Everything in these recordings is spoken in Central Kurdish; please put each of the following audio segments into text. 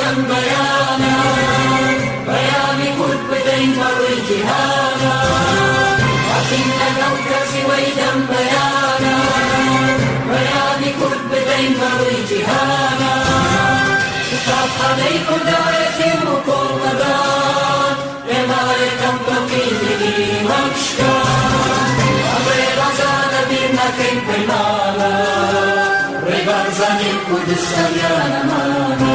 دەم بەیانە، پەیامی کورد بدەین بە ڕووی جیهانا. هاتین لەگەڵ کەزیوەی دەم بەیانە، پەیامی کورد بدەین بە ڕووی جیهانا. قوتابخانەی کوردایەتی و کۆڵنەدان، ئێمە یەکەم تۆقینی ئیمان شکان. ئەم ڕێبازانە بیر ناکەین پەیمانە، ڕێی بارزانی و کوردستان یانەمانە.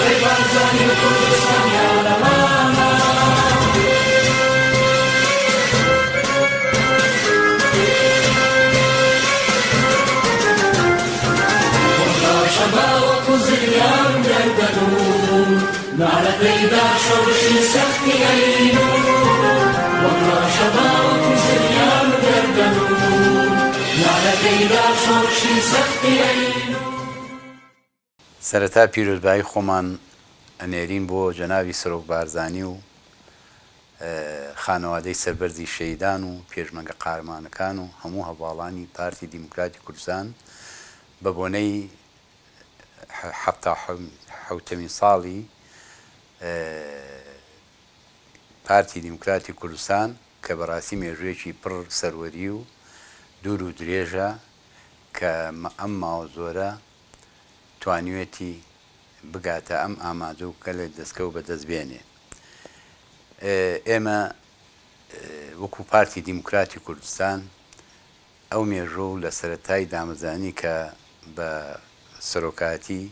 ڕێی بارزانی و کوردستان یانەمانە. وەک ڕەشەبا وەکو زریان گەردەلوول، نالەتەیدا شۆڕشی سەختی ئەیلوول. وەک ڕەشەبا وەکو زریان گەردەلوول، نالەتەیدا شۆڕشی سەختی ئەیلوول. سەرەتا پیرۆزبایی خۆمان ئەنێرین بۆ جەنابی سەرۆک بارزانی و خانەوادەی سەربەرزی شەهیدان و پێشمەرگە قارەمانەکان و هەموو هەڤاڵانی پارتی دیموکراتی کوردستان بە بۆنەی حەفتاوحەوتەمین ساڵی پارتی دیموکراتی کوردستان کە بەڕاستی مێژوویەکی پڕ سەروەری و دوور و درێژە کە ئەم ماوە زۆرە توانیوێتی بگاتە ئەم ئامانجە و گەلێک دەستکەوت بەدەست بێنێ. ئێمە وەکو پارتی دیموکراتی کوردستان ئەو مێژوو و لە سەرەتای دامەزرانی کە بە سەرۆکایەتی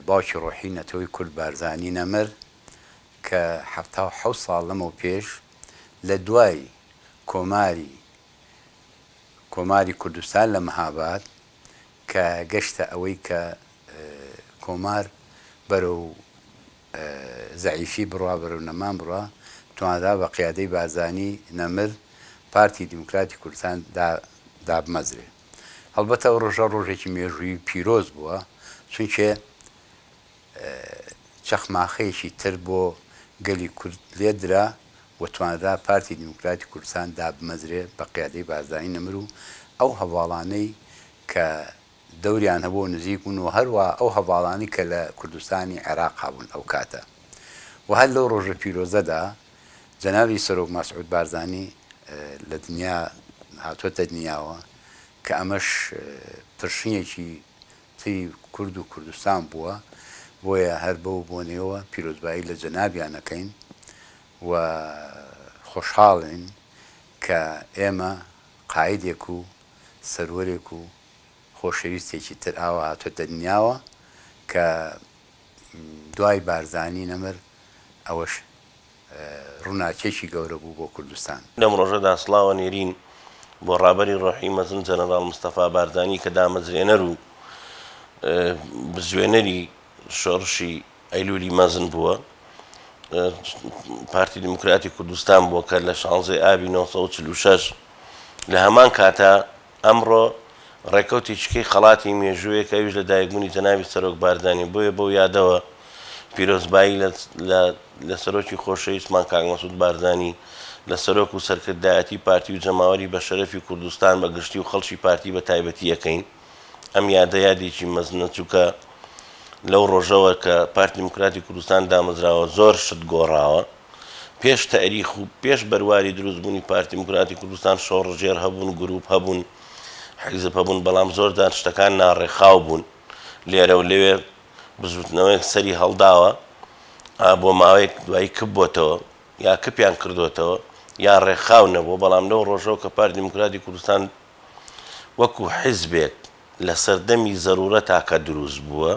باوکی ڕۆحی نەتەوەی کورد بارزانی نەمر کە 77 ساڵ لەمەو پێش لە دوای کۆماری کۆماری کوردستان لە مهاباد کە گەشتە ئەوەی کە کۆمار بەرەو زەعیفی بڕوا بەرەو نەمان بڕوا توانرا بە قیادەی بارزانی نەمر پارتی دیموکراتی کوردستان دا دابمەزرێ. هەڵبەتە ئەو ڕۆژە ڕۆژێکی مێژوویی پیرۆز بووە چونکێ چەخماخەیەکی تر بۆ گەلی کورد لێدرا و توانرا پارتی دیموکراتی کوردستان دابمەزرێ بە قیادەی بارزانی نەمر و ئەو هەڤاڵانەی کە دەوریان هەبوو و نزیک بوون و هەروا ئەو هەڤاڵانەی کە لە کوردستانی عێراقا بوون ئەو کاتە و هەر لەو ڕۆژە پیرۆزەدا جەنابی سەرۆک مەسعود بارزانی لە دنیا هاتووەتە دنیاوە کە ئەمەش پرشنگێکی تری کورد و کوردستان بووە، بۆیە هەر بەو بۆنەیەوە پیرۆزبایی لە جەنابیان ئەکەین و خۆشحاڵین کە ئێمە قایدێک و سەروەرێک و خۆشەویستێکی تر ئاوا هاتۆتە دنیاوە کە دوای بارزانی نەمر ئەوەش ڕووناکیەکی گەورە بوو بۆ کوردستان. لەم ڕۆژەدا سڵاو ئەنێرین بۆ ڕابەری ڕۆحی مەزن جەنەڕاڵ مستەفا بارزانی کە دامەزرێنەر و بزوێنەری شۆڕشی ئەیلولی مەزن بووە، پارتی دیموکراتی کوردستان بووە کە لە شانزەی ئابی 1946 لە هەمان کاتا ئەمڕۆ ڕێکەوتی چکەی خەڵاتی مێژوویە کە ئەویش لە دایکبوونی جەنابی سەرۆک بارزانیە، بۆیە بەو یادەوە پیرۆزبایی لە لە لە سەرۆکی خۆشەویستمان کاک مەسعود بارزانی، لە سەرۆک و سەرکردایەتی پارتی و جەماوەری بەشەرەفی کوردستان بە گشتی و خەڵکی پارتی بە تایبەتی ئەکەین. ئەم یادە یادێکی مەزنە چونکە لەو ڕۆژەوە کە پارتی دیموکراتی کوردستان دامەزراوە زۆر شت گۆڕاوە. پێش تەئریخ و پێش بەرواری دروست بوونی پارتی دیموکراتی کوردستان شۆڕشگێڕ هەبوون، گرووپ هەبوون، حیزب هەبوون، بەڵام زۆر جار شتەکان ناڕێکخاو بوون. لێرە و لەوێ بزووتنەوەیەک سەری هەڵداوە، بۆ ماوەیەک دوایی کپ بۆتەوە یا کپیان کردۆتەوە یا ڕێکخاو نەبووە، بەڵام لەو ڕۆژەوە کە پارتی دیموکراتی کوردستان وەکوو حیزبێک لە سەردەمی زەرورەتا کە دروست بووە،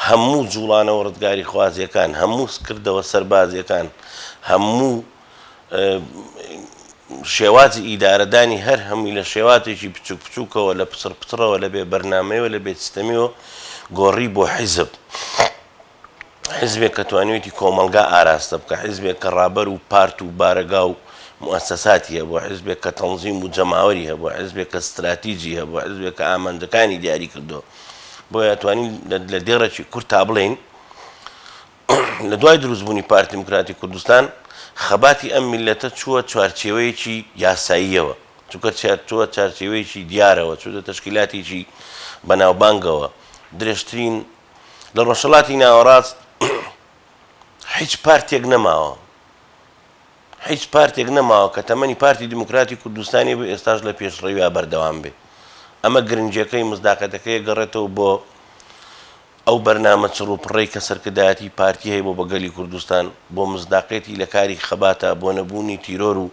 هەموو جوڵانەوە ڕزگاریخوازیەکان، هەموو کردەوە سەربازیەکان، هەموو شێوازی ئیدارەدانی هەر هەمووی لە شێوازێکی بچوک بچوکەوە، لە پچڕ پچڕەوە، لە بێ بەرنامەیەوە، لە بێ سیستەمیەوە گۆڕی بۆ حیزب. حیزبێک کە توانیویەتی کۆمەڵگا ئاراستە بکا، حیزبێک کە ڕابەر و پارت و بارەگا و موئەسەساتی هەبووە، حیزبێک کە تەنزیم و جەماوەری هەبووە، حیزبێک کە ستراتیجی هەبووە، حیزبێک کە ئامانجەکانی دیاری کردووە. بۆیە ئەتوانین لە دێڕێکی کورتا بڵێین لە دوای دروستبوونی پارتی دیموکراتی کوردستان خەباتی ئەم میللەتە چووە چوارچێوەیەکی یاساییەوە، چونکە چووە چارچێوەیەکی دیارەوە، چووتە تەشکیلاتێکی بەناوبانگەوە، درێژترین. لە ڕۆژهەڵاتی ناوەڕاست هیچ پارتێک نەماوە هیچ پارتێک نەماوە کە تەمەنی پارتی دیموکراتی کوردستانی بێ ئێستاش لە پێشڕەویا بەردەوام بێ. ئەمە گرنگیەکەی مزداقەتەکەی گەڕێتەوە بۆ ئەو بەرنامە چڕ و پڕەی کە سەرکردایەتی پارتی هەیبوو بە گەلی کوردستان، بۆ مزداقێتی لە کاری خەباتا، بۆ نەبوونی تیرۆر و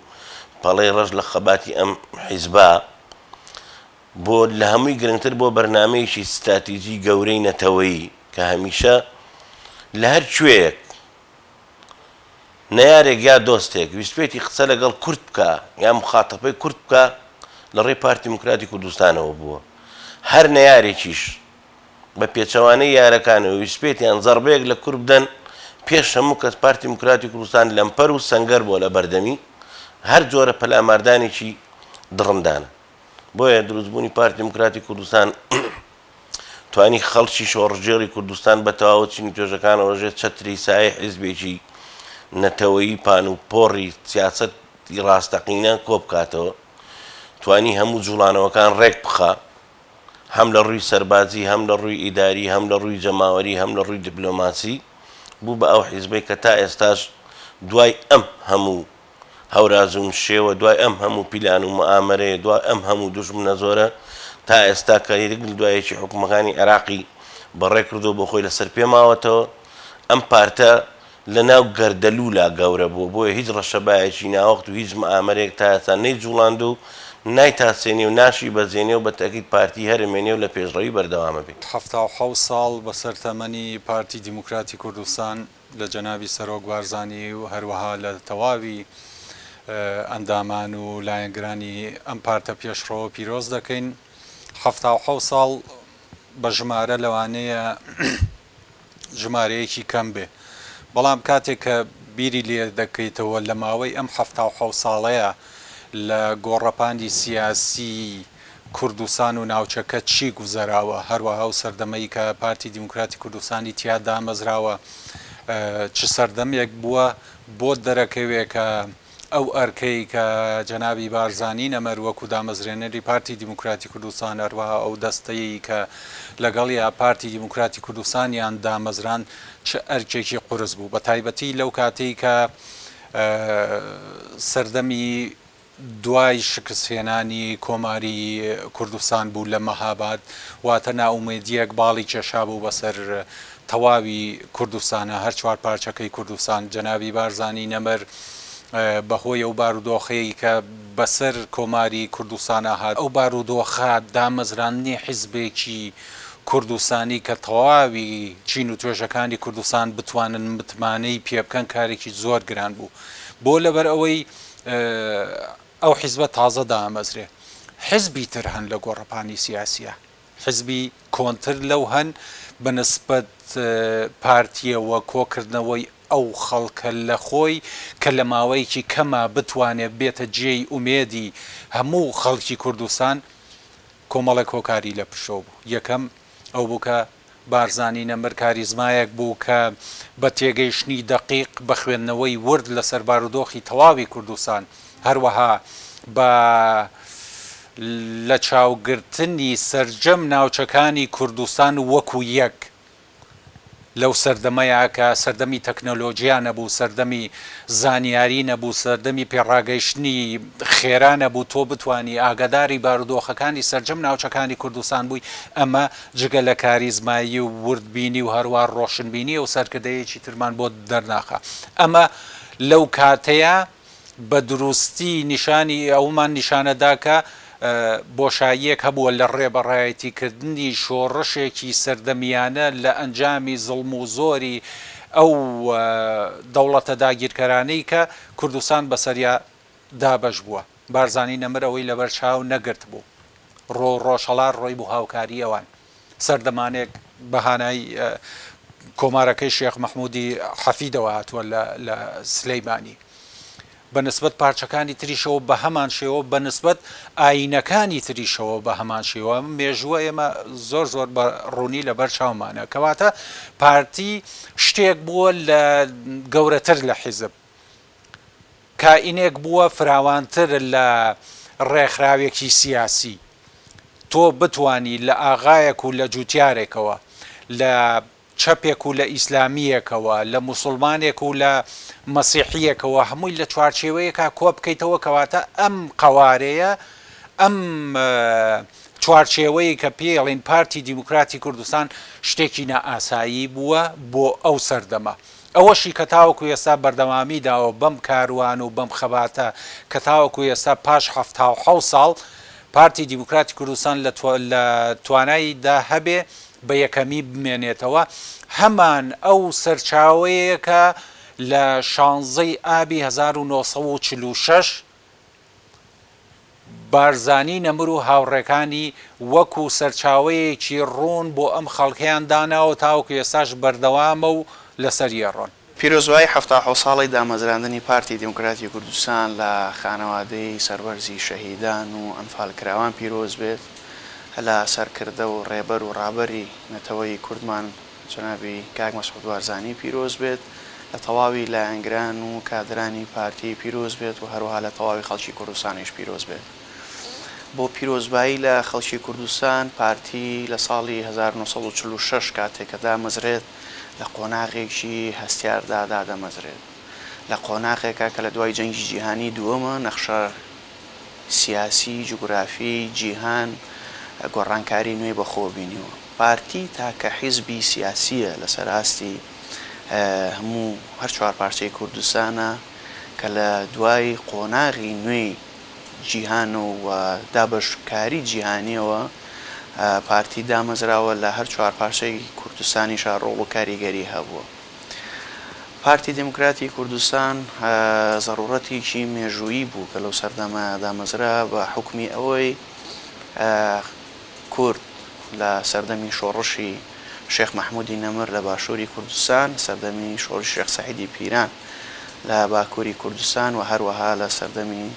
پەڵەی ڕەش لە خەباتی ئەم حیزبە، بۆ لە هەمووی گرنگتر بۆ بەرنامەیەکی ستراتیجی گەورەی نەتەوەیی کە هەمیشە لە هەر کوێیەک نەیارێک یا دۆستێک ویستبێتی قسە لەگەڵ کورد بکا یا موخاتەبەی کورد بکا لە ڕێی پارتی دیموکراتی کوردستانەوە بووە. هەر نەیارێکیش بە پێچەوانەی یارەکانەوە ویستبێتیان زەڕبەیەک لە کورد بدەن، پێش هەموو کەس پارتی دیموکراتی کوردستان لەمپەر و سەنگەر بووە لە بەردەمی هەر جۆرە پەلاماردانێکی دڕندانە. بۆیە دروستبوونی پارتی دیموکراتی کوردستان توانی خەڵکی شۆڕشگێڕی کوردستان بە تەواوە چین و توێژەکانەوە ژێر چەتری سایەی حیزبێکی نەتەوەیی پان و پۆڕی سیاسەتی ڕاستەقینە کۆبکاتەوە، توانی هەموو جوڵانەوەکان ڕێک بخا، هەم لە ڕووی سەربازی، هەم لە ڕووی ئیداری، هەم لە ڕووی جەماوەری، هەم لە ڕووی دیپلۆماسی، بوو بە ئەو حیزبەی کە تا ئێستاش دوای ئەم هەموو هەوراز و نشێوە، دوای ئەم هەموو پیلان و موئامەرەیە، دوای ئەم هەموو دوژمنە زۆرە، تا ئێستا کە یەک لە دوای یەکی حکومەکانی عێراقی بەڕێ کردووە بۆ خۆی لەسەر پێ ماوەتەوە، ئەم پارتە لە ناو گەردەلوولا گەورە بووە، بۆیە هیچ ڕەشەبایەکی ناوەخت و هیچ مئامەرەیەک تا ئێستا نەیجوڵاندووە و نایتاسێنێ و ناشی بەزێنێ و بە تەئکید پارتی هەر ئەمێنێ و لە پێشڕەوی بەردەوام ئەبێ. 77 ساڵ بەسەر تەمەنی پارتی دیموکراتی کوردستان لە جەنابی سەرۆک بارزانی و هەروەها لە تەواوی ئەندامان و لایەنگرانی ئەم پارتە پێشڕەوە پیرۆز دەکەین. 77 ساڵ بە ژمارە لەوانەیە ژمارەیەکی کەم بێ، بەڵام کاتێک کە بیری لێ دەکەیتەوە لە ماوەی ئەم 77 ساڵەیە لە گۆڕەپانی سیاسیی کوردستان و ناوچەکە چی گوزەراوە، هەروەها ئەو سەردەمەی کە پارتی دیموکراتی کوردستانی تیا دامەزراوە چ سەردەمێک بووە، بۆت دەرەکەوێ کە ئەو ئەرکەی کە جەنابی بارزانی نەمر وەکو دامەزرێنەری پارتی دیموکراتی کوردستان، هەروەها ئەو دەستەی کە لەگەڵیا پارتی دیموکراتی کوردستانیان دامەزراند چ ئەرکێکی قورس بوو، بەتایبەتی لەو کاتەی کە سەردەمی دوای شکستهێنانی کۆماری کوردستان بوو لە مەهاباد، واتە نائومێدییەک باڵی کێشابوو بەسەر تەواوی کوردستانا، هەر چوار پارچەکەی کوردستان. جەنابی بارزانی نەمر بە هۆی ئەو بارودۆخەی کە بەسەر کۆماری کوردستانا هات، ئەو بارودۆخە دامەزراندنی حیزبێکی کوردستانی کە تەواوی چین و توێژەکانی کوردستان بتوانن متمانەی پێ بکەن کارێکی زۆر گران بوو. بۆ لەبەر ئەوەی ئەو حیزبە تازە دامەزرێ. حیزبی تر هەن لە گۆڕەپانی سیاسییا. حیزبی کۆنتر لەو هەن بە نسبەت پارتییەوە کۆکردنەوەی ئەو خەڵکە لە خۆی کە لە ماوەیەکی کەما بتوانێ بێتە جێی ئومێدی هەموو خەڵکی کوردستان کۆمەڵێک هۆکاری لە پشتەوە بوو. یەکەم ئەو بوو کە بارزانی نەمر کاریزمایەک بوو کە بە تێگەیشتنی دەقیق، بە خوێندنەوەی ورد لەسەر بارودۆخی تەواوی کوردستان، هەروەها بە لەچاوگرتنی سەرجەم ناوچەکانی کوردستان وەکو یەک، لەو سەردەمەیا کە سەردەمی تەکنەلۆجیا نەبوو، سەردەمی زانیاری نەبوو، سەردەمی پێڕاگەیشتنی خێرا نەبوو، تۆ بتوانی ئاگاداری بارودۆخەکانی سەرجەم ناوچەکانی کوردستان بووی، ئەمە جگە لە کاریزمایی و وردبینی و هەروا ڕۆشنبینی ئەو سەرکردەیەکی ترمان بۆ دەرناخا. ئەمە لەو کاتەیا بە دروستی نیشانی ئەومان نیشانە دا کە بۆشاییەک هەبووە لە ڕێبەڕایەتیکردنی شۆڕشێکی سەردەمیانە لە ئەنجامی زوڵم و زۆری ئەو دەوڵەتە داگیرکەرانەی کە کوردستان بەسەریا دابەش بووە. بارزانی نەمر ئەوەی لەبەر چاو نەگرتبوو. ڕۆ ڕۆژهەڵات ڕۆی بوو هاوکاری ئەوان. سەردەمانێک بە هانای کۆمارەکەی شێخ مەحموودی حەفیدەوە هاتووە لە لە سلەیمانی. بە نسبەت پارچەکانی تریشەوە بە هەمان شێوە، بە نسبەت ئایینەکانی تریشەوە بە هەمان شێوە. ئەم مێژووە ئێمە زۆر زۆر بە ڕوونی لەبەر چاومانە. کەواتە پارتی شتێک بووە لە گەورەتر لە حیزب. کائینێک بووە فراوانتر لە ڕێکخراوێکی سیاسی. تۆ بتوانی لە ئاغایەک و لە جوتیارێکەوە، لە. چەپێک و لە ئیسلامییەکەوە، لە موسوڵمانێک و لە مەسیحییەکەوە هەمووی لە چوارچێوەیەکا کۆبکەیتەوە کەواتە ئەم قەوارەیە ئەم چوارچێوەی کە پێی ئەڵێن پارتی دیموکراتی کوردستان شتێکی نائاسایی بووە بۆ ئەو سەردەمە. ئەوەشی کە تاوەکو ئێستا بەردەوامی داوە بەم کاروان و بەم خەباتە کە تاوەکو ئێستا پاش 77 ساڵ پارتی دیموکراتی کوردستان لە توانایدا هەبێ بە یەکەمی بمێنێتەوە هەمان ئەو سەرچاوەیە کە لە شانزەی ئابی 1946 بارزانی نەمر و هاوڕێکانی وەکو سەرچاوەیەکی ڕوون بۆ ئەم خەڵکەیان داناوە تاوەکو ئێستاش بەردەوامە و لەسەری ئەڕۆن. پیرۆزبایی 77 ساڵەی دامەزراندنی پارتی دیموکراتی کوردستان لە خانەوادەی سەربەرزی شەهیدان و ئەنفالکراوان پیرۆز بێت، لە سەرکردە و ڕێبەر و ڕابەری نەتەوەی کوردمان جەنابی کاک مەسعود بارزانی پیرۆز بێت، لە تەواوی لایەنگران و کادرانی پارتی پیرۆز بێت و هەروەها لە تەواوی خەڵکی کوردستانیش پیرۆز بێت. بۆ پیرۆزبایی لە خەڵکی کوردستان، پارتی لە ساڵی 1946 کاتێک کە دامەزرێت لە قۆناغێکی هەستیاردا دادەمەزرێت. لە قۆناغێکا کە لە دوای جەنگی جیهانی دووەمە نەخشە سیاسی، جوگرافی جیهان گۆڕانکاری نوێی بەخۆوە بینیوە. پارتی تاکە حیزبی سیاسییە لەسەر ئاستی هەموو هەر چوار پارچەی کوردستانە کە لە دوای قۆناغی نوێی جیهان و دابەشکاری جیهانییەوە پارتی دامەزراوە لە هەر چوار پارچەی کوردستانیشا ڕۆڵ و کاریگەری هەبووە. پارتی دێموکراتی کوردستان زەڕوڕەتێکی مێژوویی بوو کە لەو سەردەمە دامەزرا بە حوکمی ئەوەی کورد لە سەردەمی شۆڕشی شێخ مەحموودی نەمر لە باشووری کوردستان، سەردەمی شۆڕشی شێخ سەعیدی پیران لە باکووری کوردستان و هەروەها لە سەردەمی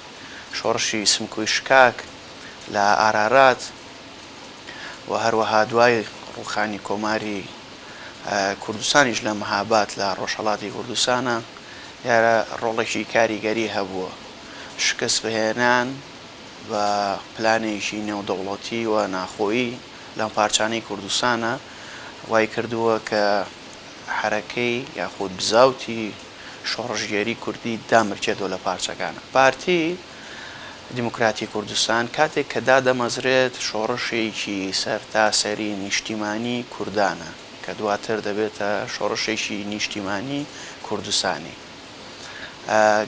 شۆڕشی سمکۆی شکاک لە ئارارات و هەروەها دوای ڕووخانی کۆماری کوردستانیش لە مهاباد لە ڕۆژهەڵاتی کوردستانە دیارە ڕۆڵێکی کاریگەری هەبووە. شکستهێنان بە پلانێکی نێودەوڵەتی و ناخۆیی لەم پارچانەی کوردستانە وای کردووە کە حەرەکەی یاخود بزاوتی شۆڕشگێری کوردی دامرکێتەوە لە پارچەکانە. پارتی دیموکراتی کوردستان کاتێک کە دادەمەزرێت شۆڕشێکی سەرتاسەری نیشتیمانی کوردانە کە دواتر دەبێتە شۆڕشێکی نیشتیمانی کوردستانی.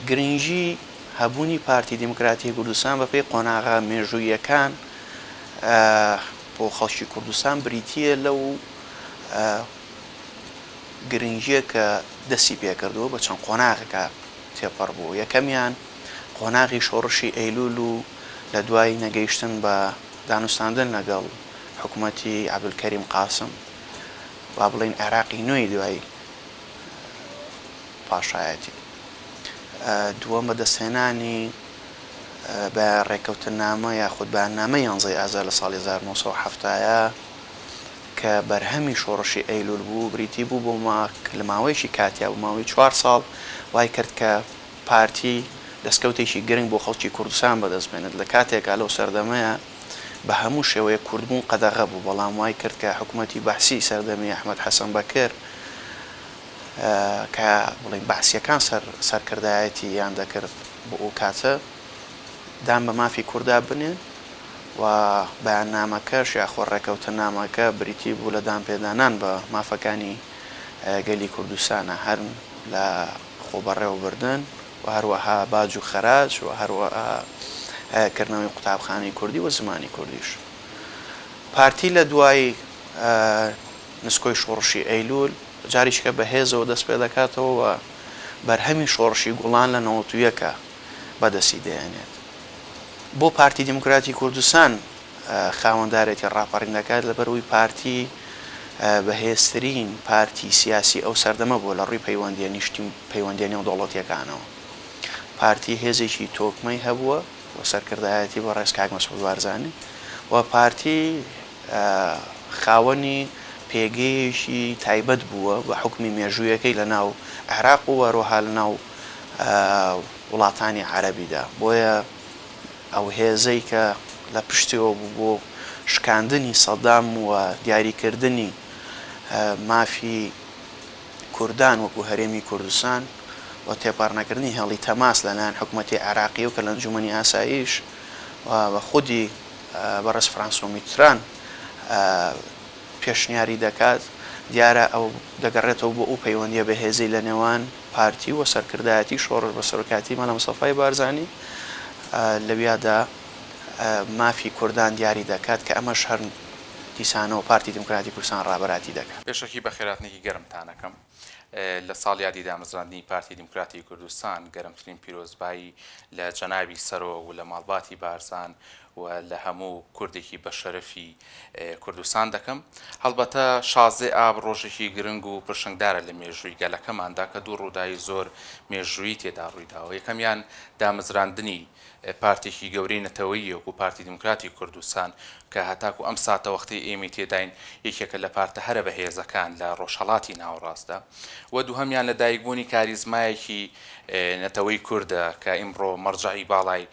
گرنگی هەبوونی پارتی دیموکراتی کوردستان بەپێی قۆناغە مێژووییەکان بۆ خەڵکی کوردستان بریتییە لەو گرنگییە کە دەستی پێکردووە بە چەند قۆناغێکا تێپەڕ بوو یەکەمیان قۆناغی شۆڕشی ئەیلول و لە دوای نەگەیشتن بە دانوستاندن لەگەڵ حکوومەتی عەبدولکەریم قاسم با بڵێین عێراقی نوێی دوای پاشایەتی. دووەم بەدەستهێنانی بە ڕێککەوتننامە یاخود بەیاننامەی یانزەی ئازار لە ساڵی 1970 کە بەرهەمی شۆڕشی ئەیلول بوو بریتی بوو بۆ لە ماوەیەکی کاتیا بۆ ماوەی چوار ساڵ وای کرد کە پارتی دەستکەوتێکی گرنگ بۆ خەڵکی کوردستان بەدەست بێنێت لە کاتێکا لەو سەردەمەیە بە هەموو شێوەیەک کوردبوون قەدەغە بوو بەڵام وای کرد کە حکوومەتی بەعسی سەردەمی ئەحمەد حەسەن بەکر کە بڵێین بەعسییەکان سەر سەرکردایەتی یان دەکرد بۆ ئەو کاتە دان بە مافی کوردا بنێن و بەیاننامەکەش یاخۆ ڕێکەوتننامەکە بریتی بوو لە دانپێدانان بە مافەکانی گەلی کوردستانە هەر لە خۆبەڕێوەبردن و هەروەها باج و خەراج و هەروەها کردنەوەی قوتابخانەی کوردی و زمانی کوردیش. پارتی لە دوای نسکۆی شۆڕشی ئەیلوول جارێکیکە بە هێزەوە دەست پێ دەکاتەوە و بەرهەمی شۆڕشی گوڵان لە 91 بەدەستی دەهێنێت. بۆ پارتی دیموکراتی کوردستان خاوەندارێتی ڕاپەڕین دەکات لەبەرئەوەی پارتی بەهێزترین پارتی سیاسی ئەو سەردەمە بووە لە ڕووی پەیوەندیە نیشتیم پەیوەندیە نێودەوڵەتیەکانەوە. پارتی هێزێکی تۆکمەی هەبووە و سەرکردایەتی بەڕێز کاک مەسعود بارزانی و پارتی خاوەنی پێگەیەکی تایبەت بووە بە حوکمی مێژوویەکەی لە ناو عێراق و هەروەها لە ناو وڵاتانی عەرەبیدا بۆیە ئەو هێزەی کە لە پشتیەوە بوو بۆ شکاندنی سەدام و دیاریکردنی. مافی کوردان وەکو هەرێمی کوردستان و تێپەڕنەکردنی هێڵی تەماس لەلایەن حکومەتی عێراقیەوە کە لە ئەنجومەنی ئاسایش و بە خودی بەڕێز فرانسۆ میتران پێشنیاری دەکات، دیارە ئەو دەگەڕێتەوە بۆ ئەو پەیوەندییە بەهێزەی لە نێوان پارتی و سەرکردایەتی شۆڕش بە سەرۆکایەتی مەلا مستەفای بارزانی لەویادا مافی کوردان دیاری دەکات کە ئەمەش هەر دیسانەوە پارتی دیموکراتی کوردستان ڕابەراتی دەکات. پێشەکی بەخێرهاتنێکی گەرمتان ئەکەم لە ساڵیادی دامەزراندنی پارتی دیموکراتی کوردستان، گەرمترین پیرۆزبایی لە جەنابی سەرۆک و لە ماڵباتی بارزان و لە هەموو کوردێکی بەشەرەفی کوردستان دەکەم. هەڵبەتە شازدەی ئاب ڕۆژێکی گرنگ و پرشنگدارە لە مێژووی گەلەکەماندا کە دوو ڕووداوی زۆر مێژوویی تێدا ڕوویداوە، یەکەمیان دامەزراندنی پارتێکی گەورەی نەتەوەیی وەکو پارتی دیموکراتی کوردستان کە هەتاکو ئەم ساتەوەختەی ئێمەی تێداین یەکێکە لە پارتە هەرە بەهێزەکان لە ڕۆژهەڵاتی ناوەڕاستدا و دووهەمیان لە دایکبوونی کاریزمایەکی نەتەوەی کوردە کە ئیمڕۆ مەرجەعی باڵای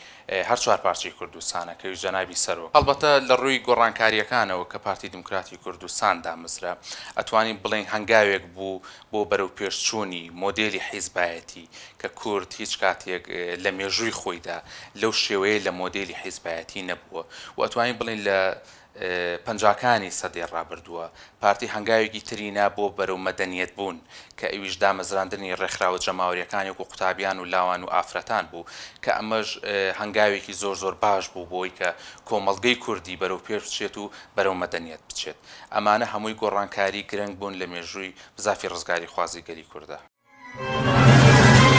هەر چوارپارچەی کوردستانە کە ئەویش جەنابی سەرۆک. هەڵبەتە لە ڕووی گۆڕانکارییەکانەوە کە پارتی دیموکراتی کوردستان دامەزرا ئەتوانین بڵێین هەنگاوێک بوو بۆ بەرەوپێشچوونی مۆدێلی حیزبایەتی کە کورد هیچ کاتێک لە مێژووی خۆیدا لەو شێوەیە لە مۆدێلی حیزبایەتی نەبووە و ئەتوانین بڵێین لە پەنجاکانی سەدەی ڕابردووە پارتی هەنگاوێکی تری نا بۆ بەرەو مەدەنیەت بوون کە ئەویش دامەزراندنی ڕێکخراوە جەماوەریەکانی وەکو قوتابیان و لاوان و ئافرەتان بوو کە ئەمەش هەنگاوێکی زۆر زۆر باش بوو بۆی کە کۆمەڵگەی کوردی بەرەو پێش بچێت و بەرەو مەدەنیەت بچێت ئەمانە هەمووی گۆڕانکاری گرنگ بوون لە مێژووی بزافی ڕزگاریخوازی گەلی کوردا.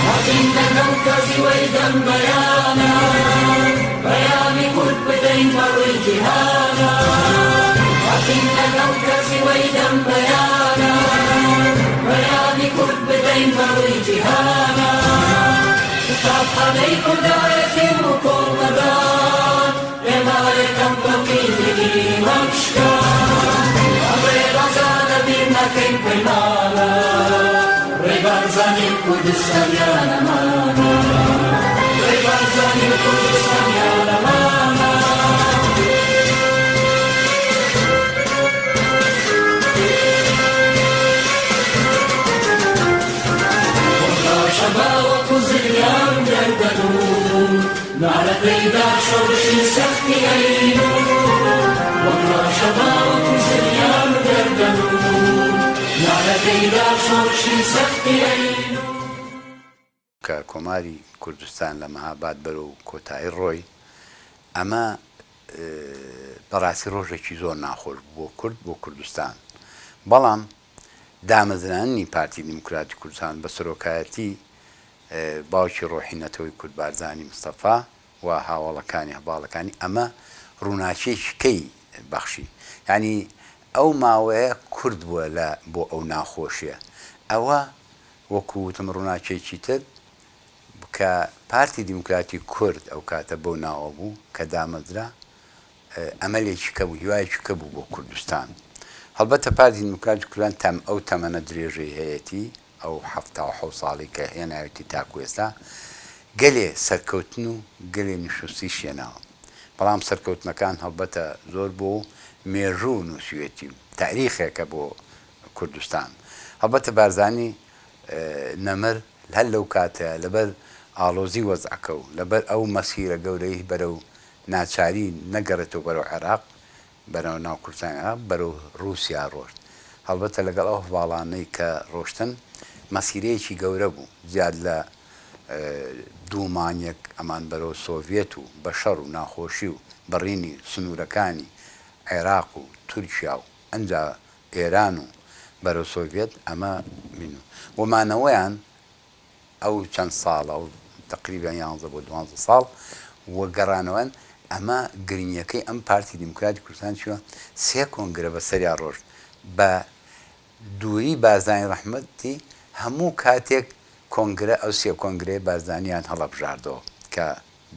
هاتین لەگەڵ کەزیوەی دەم بەیانە پەیامی کورد بدەین بە ڕووی جیهانە هاتین لەگەڵ کەزیوەی دەم بەیانە پەیامی کورد بدەین بە ڕووی جیهانە قوتابخانەی کوردایەتی و کۆڵنەدان ئێمە یەکەم تۆقی دڵیمان شکان ئەم ڕێبازانە بیر ناکەین پەیمانە ڕێی بارزانی و کوردستان یانەمانە ڕێی بارزانی و کوردستان یانەمانە. وەک ڕەشەبا وەکو زریان گەردەلوول نارەکەیدا شۆڕشی سەختی ئەیلوول وەک ڕەشەبا وەکو زریان گەردەلوول نارەکەیدا شۆڕشی سەختی ئەیلوول. کە کۆماری کوردستان لە مەهاباد بەرەو کۆتایی ڕۆی، ئەمە بەڕاستی ڕۆژێکی زۆر ناخۆش بوو بۆ کورد، بۆ کوردستان. بەڵام دامەزراندنی پارتی دیموکراتی کوردستان بە سەرۆکایەتی باوکی ڕۆحی نەتەوەی کورد بارزانی مستەفا و هاوەڵەکانی هەڤاڵەکانی ئەمە ڕووناکیەکی کەی بەخشی یانی ئەو ماوەیە کورد بووە لە بۆ ئەو ناخۆشیە ئەوە وەکو وتم ڕووناکیەکی تر کە پارتی دیموکراتی کورد ئەو کاتە بەو ناوە بوو کە دامەزرا ئەمەلێکی کە بوو هیوایەکی کە بوو بۆ کوردستان هەڵبەتە پارتی دیموکراتی کوردستان تەم ئەو تەمەنە درێژەی هەیەتی ئەو 77 ساڵی کە هێناوێتی تاکو ئێستا گەلێ سەرکەوتن و گەلێ نشوستیش هێناوە بەڵام سەرکەوتنەکان هەڵبەتە زۆر بووە و مێژوو نووسیوێتی و تاریخێکە بۆ کوردستان هەڵبەتە بارزانی نەمر هەر لەو کاتەیا لەبەر ئاڵۆزی وەزعەکە و لەبەر ئەو مەسیرە گەورەی بەرەو ناچاری نەگەڕێتەوە بەرەو عێراق بەرەو ناو کوردستانی عێراق بەرەو ڕووسیا ڕۆشت هەڵبەتە لەگەڵ ئەو هەڤاڵانەی کە ڕۆشتن مەسیرەیەکی گەورە بوو زیاد لە دوو مانگێک ئەمان بەرەو سۆڤیەت و بە شەڕ و ناخۆشی و بڕینی سنوورەکانی عێراق و تورکیا و ئەنجا ئێران و بەرەو سۆڤیەت ئەمە بین و مانەوەیان ئەو چەند ساڵە ئەو تەقریبەن یانزە بۆ دوانزە ساڵ و گەڕانەوەیان ئەمە گرنگیەکەی ئەم پارتی دیموکراتی کوردستان چیوە سێ کۆنگرە بە سەریا ڕۆشت بە دووری بارزانی ڕەحمەتی هەموو کاتێک کۆنگرە ئەو سێ کۆنگرەیە بارزانیان هەڵەبژاردەوە کە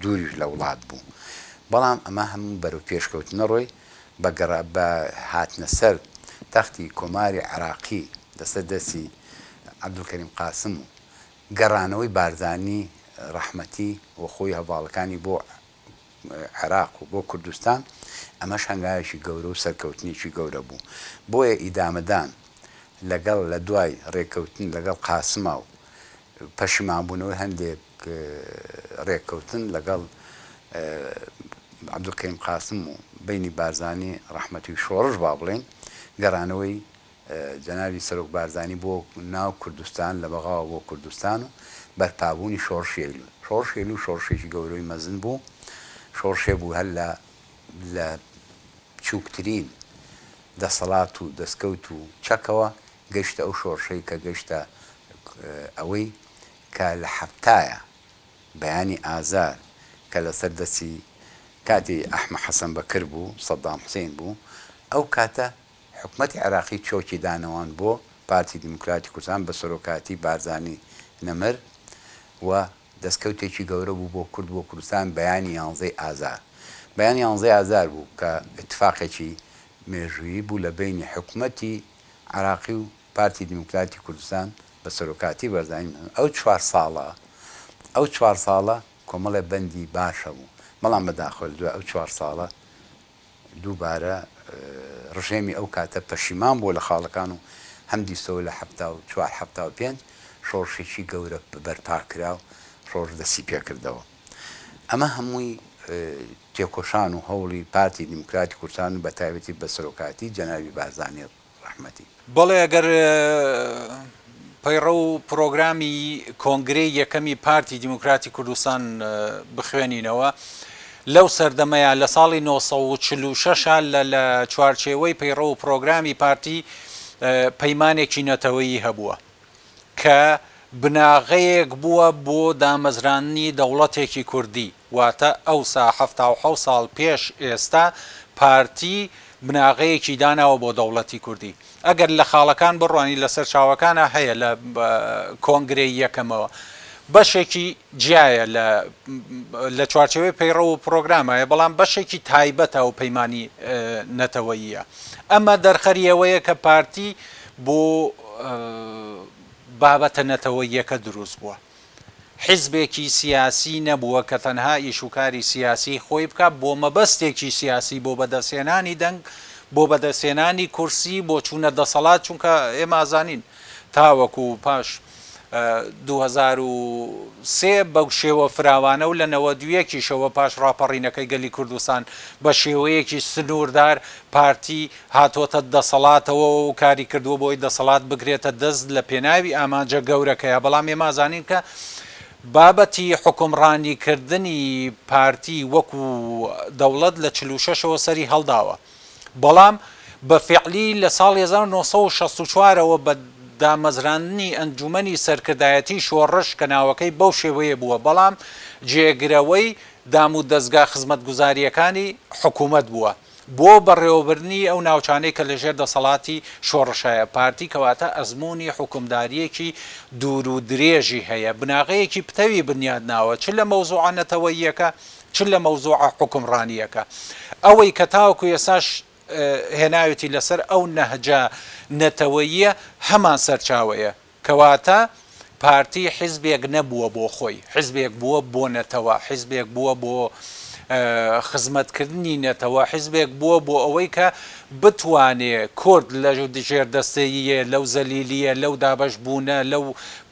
دووریش لە وڵات بوو بەڵام ئەمە هەموو بەرەو پێشکەوتنە ڕۆی بە گەڕا بە هاتنە سەر تەختی کۆماری عێراقی لەسەر دەستی عەبدولکەریم قاسم و گەڕانەوەی بارزانی ڕەحمەتی و خۆی هەڤاڵەکانی بۆ عێراق و بۆ کوردستان ئەمەش هەنگاوێکی گەورە و سەرکەوتنێکی گەورە بوو بۆیە ئیدامەدان. لەگەڵ لە دوای ڕێککەوتن لەگەڵ قاسما و پەشیمانبوونەوەی هەندێک ڕێککەوتن لەگەڵ عەبدولکەریم قاسم و بەینی بارزانی ڕەحمەتی و شۆڕش با بڵێین گەڕانەوەی جەنابی سەرۆک بارزانی بۆ ناو کوردستان لە بەغاوە بۆ کوردستان و بەرپابوونی شۆڕشی ئەیلول. شۆڕشی ئەیلول شۆڕشێکی گەورەی مەزن بوو، شۆڕشێ بوو هەر لە لە بچووکترین دەسەڵات و دەستکەوت و چەکەوە گەشتە ئەو شۆڕشەی کە گەشتە ئەوەی کە لە حەفتایە بەیانی ئازار کە لەسەر دەستی کاتی ئەحمە حەسەن بەکر بوو، سەدام حوسەین بوو، ئەو کاتە حکومەتی عێراقی چۆکی دانەوان بۆ پارتی دیموکراتی کوردستان بە سەرۆکایەتی بارزانی نەمر و دەستکەوتێکی گەورە بوو بۆ کورد بۆ کوردستان بەیانی یانزەی ئازار بەیانی یانزەی ئازار بوو کە ئیتفاقێکی مێژوویی بوو لە بەینی حکومەتی عێراقی و پارتی دیموکراتی کوردستان بە سەرۆکاتی بەرزانی نەمر ئەو چوار ساڵە ئەو چوار ساڵە کۆمەڵێ بەندی باش هەبوو بەڵام بەداخەوە لە دوای ئەو چوار ساڵە دووبارە ڕژێمی ئەو کاتە پەشیمان بووە لە خاڵەکان و هەم دیسەوە لە 74 75 شۆڕشێکی گەورە بەرپا کرا و شۆڕش دەستی پێکردەوە. ئەمە هەمووی تێکۆشان و هەوڵی پارتی دیموکراتی کوردستان و بەتایبەتی بە سەرۆکایەتی جەنابی بارزانی ڕەحمەتی. بەڵێ ئەگەر پەیڕەو و پرۆگرامی کۆنگرەی یەکەمی پارتی دیموکراتی کوردستان بخوێنینەوە لەو سەردەمەیا لە ساڵی 946 لە لە چوارچێوەی پەیڕەو و پرۆگرامی پارتی پەیمانێکی نەتەوەیی هەبووە کە بناغەیەک بووە بۆ دامەزراندنی دەوڵەتێکی کوردی واتە ئەوسا 77 ساڵ پێش ئێستا پارتی بناغەیەکی داناوە بۆ دەوڵەتی کوردی. ئەگەر لە خاڵەکان بڕوانی لە سەرچاوەکانا هەیە لە کۆنگرەی یەکەمەوە بەشێکی جیایە لە لە چوارچێوەی پەیڕەو و پرۆگرامایە بەڵام بەشێکی تایبەتە ئەو پەیمانی نەتەوەییە. ئەمە دەرخەری ئەوەیە کە پارتی بۆ بابەتە نەتەوەییەکە دروست بووە. حیزبێکی سیاسی نەبووە کە تەنها ئیش و کاری سیاسیی خۆی بکات بۆ مەبەستێکی سیاسی بۆ بەدەستهێنانی دەنگ، بۆ بەدەستهێنانی کورسی، بۆ چوونە دەسەڵات، چونکە ئێمە ئەزانین تاوەکو پاش 2003 بەو شێوە فراوانە و لە 91 یشەوە پاش ڕاپەڕینەکەی گەلی کوردستان بە شێوەیەکی سنووردار پارتی هاتۆتە دەسەڵاتەوە و کاری کردووە بۆی دەسەڵات بگرێتە دەست لە پێناوی ئامانجە گەورەکەیا، بەڵام ئێمە ئەزانین کە بابەتی حوکمڕانی کردنی پارتی وەکو دەوڵەت لە 46 ەوە سەری هەڵداوە بەڵام بە فیعلی لە ساڵی 1964 ەوە بە دامەزراندنی ئەنجومەنی سەرکردایەتی شۆڕش کە ناوەکەی بەو شێوەیە بووە بەڵام جێگرەوەی دامودەزگا خزمەتگوزارییەکانی حکومەت بووە. بۆ بەڕێوەبردنی ئەو ناوچانەی کە لەژێر دەسەڵاتی شۆڕشایە، پارتی کەواتە ئەزموونی حوکمدارییەکی دوور و درێژی هەیە، بناغەیەکی پتەوی بنیات ناوە چ لە مەوزوعە نەتەوەییەکە چ لە مەوزوعە حوکمڕانییەکە. ئەوەی کە تاوەکو ئێستاش هێناوێتی لەسەر ئەو نەهجە نەتەوەییە هەمان سەرچاوەیە. کەواتە پارتی حیزبێک نەبووە بۆ خۆی، حیزبێک بووە بۆ نەتەوە، حیزبێک بووە بۆ خزمەتکردنی نەتەوە، حیزبێک بووە بۆ ئەوەی کە بتوانێ کورد لە ژێردەستەییە، لەو زەلیلییە، لەو دابەشبوونە، لەو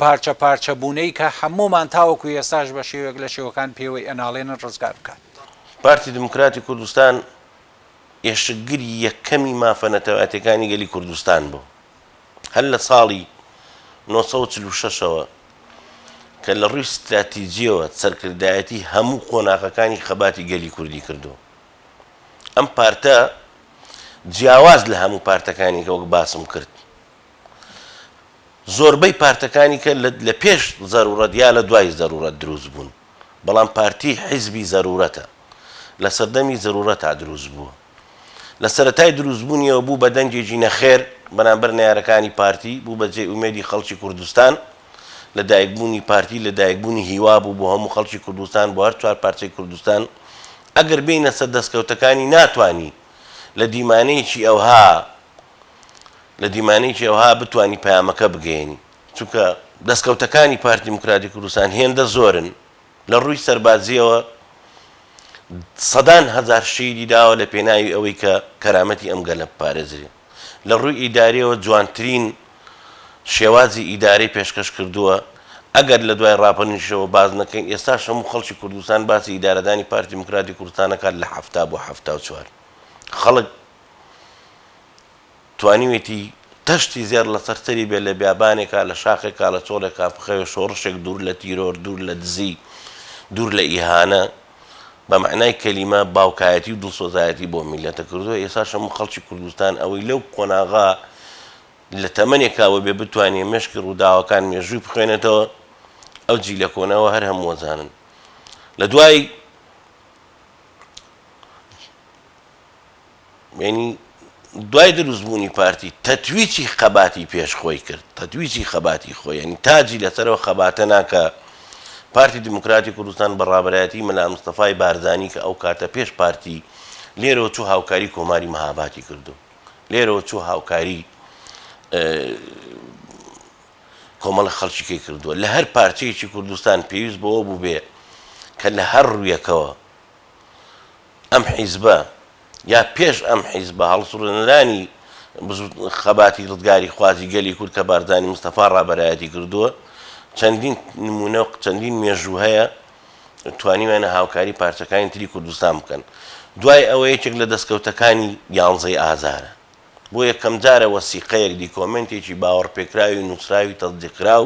پارچە پارچەبوونەی کە هەموومان تاوەکو ئێستاش بە شێوەیەک لە شێوەکان پێوەی ئەناڵێنن ڕزگار بکات. پارتی دیموکراتی کوردستان ئێشکگری یەکەمی مافە نەتەوایەتیەکانی گەلی کوردستان بوو. هەر لە ساڵی 946 ەوە کە لە ڕووی ستراتیجییەوە سەرکردایەتی هەموو قۆناغەکانی خەباتی گەلی کوردی کردووە. ئەم پارتە جیاواز لە هەموو پارتەکانی کە وەک باسم کرد زۆربەی پارتەکانی کە لە پێش زەرورەت یا لە دوای زەرورەت دروست بوون بەڵام پارتی حیزبی زەرورەتە لە سەردەمی زەرورەتا دروست بووە. لە سەرەتای دروستبوونیەوە بوو بە دەنگێکی نەخێر بەرامبەر نەیارەکانی پارتی، بوو بە جێی ئومێدی خەڵکی کوردستان، لە دایکبوونی پارتی لە دایکبوونی هیوا بوو بۆ هەموو خەڵکی کوردستان، بۆ هەر چوار پارچەی کوردستان، ئەگەر بێینە سەر دەستکەوتەکانی ناتوانی لە دیمانەیەکی ئەوها لە دیمانەیەکی ئەوها بتوانی پەیامەکە بگەیەنی، چونکە دەستکەوتەکانی پارتی دیموکراتی کوردستان هێندە زۆرن لە ڕووی سەربازییەوە سەدان هەزار شەهیدی داوە لە پێناوی ئەوەی کە کەرامەتی ئەم گەلە بپارێزرێ. لە ڕووی ئیدارییەوە جوانترین شێوازی ئیدارەی پێشکەش کردووە، ئەگەر لە دوای ڕاپەرینیشەوە باس نەکەین، ئێستاش هەموو خەڵکی کوردستان باسی ئیدارەدانی پارتی دیموکراتی کوردستان ئەکات لە 70 بۆ 74 خەڵک توانیوێتی تەشتی زێڕ لەسەر سەری بێ لە بیابانێکا لە شاخێکا لە چۆڵێکا بخەوێ شۆڕشێک دوور لە تیرۆر دوور لە دزی دوور لە ئیهانە بە مەعنای کەلیمە باوکایەتی و دڵسۆزایەتی بۆ میللەتە کردووە ئێستاش هەموو خەڵکی کوردستان ئەوەی لەو قۆناغا لە تەمەنێکا وەبێ بتوانێ مێشکی ڕووداوەکان مێژووی بخوێنێتەوە ئەو جیلە کۆنەوە هەر هەموو ئەزانن لە دوای یعنی دوای دروستبوونی پارتی تەتویچی خەباتی پێش خۆی کرد تەتویچی خەباتی خۆی یعنی تاجی لەسەرەوە خەباتە ناکە پارتی دیموکراتی کوردستان بە ڕابەرایەتی مەلا مستەفای بارزانی کە ئەو کاتە پێش پارتی لێرەوە چوو هاوکاری کۆماری مەهاباتی کردو لێرەوە چوو هاوکاری کۆمەڵە خەڵکیکەی کردووە لە هەر پارچەیەکی کوردستان پێویست بەوە بووبێ کە لە هەر ڕوویەکەوە ئەم حیزبە یا پێش ئەم حیزبە هەڵسوڕێنەرانی خەباتی ڕزگاری خوازی گەلی کورد کە بارزانی مستەفا ڕابەرایەتی کردووە چەندین نمونە و چەندین مێژوو هەیە توانیویانە هاوکاری پارچەکانی تری کوردستان بکەن. دوای ئەوە یەکێک لە دەستکەوتەکانی یانزەی ئازارە. بۆ یەکەمجارە وەسیقەیەک، دیکۆمێنتێکی باوەڕپێکراوی نووسراوی تەسدیقکراو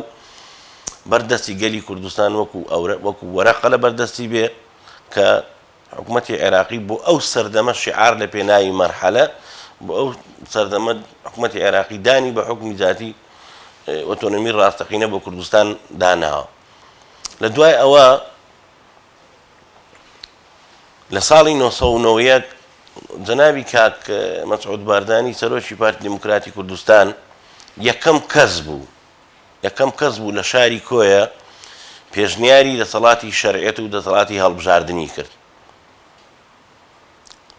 بەر دەستی گەلی کوردستان وەکو وەکو وەرەقە لە بەر دەستی بێ کە حکومەتی عێراقی بۆ ئەو سەردەمە شیعار لە پێناوی مەرحەلە بۆ ئەو سەردەمە حکومەتی عێراقی دانی بە حوکمی زاتی ئۆتۆنۆمی ڕاستەقینە بۆ کوردستان داناوە. لە دوای ئەوە لە ساڵی 1991 جەنابی کاک مەسعود بارزانی سەرۆکی پارتی دیموکراتی کوردستان یەکەم کەس بوو یەکەم کەس بوو لە شاری کۆیە پێشنیاری دەسەڵاتی شەرعێت و دەسەڵاتی هەڵبژاردنی کرد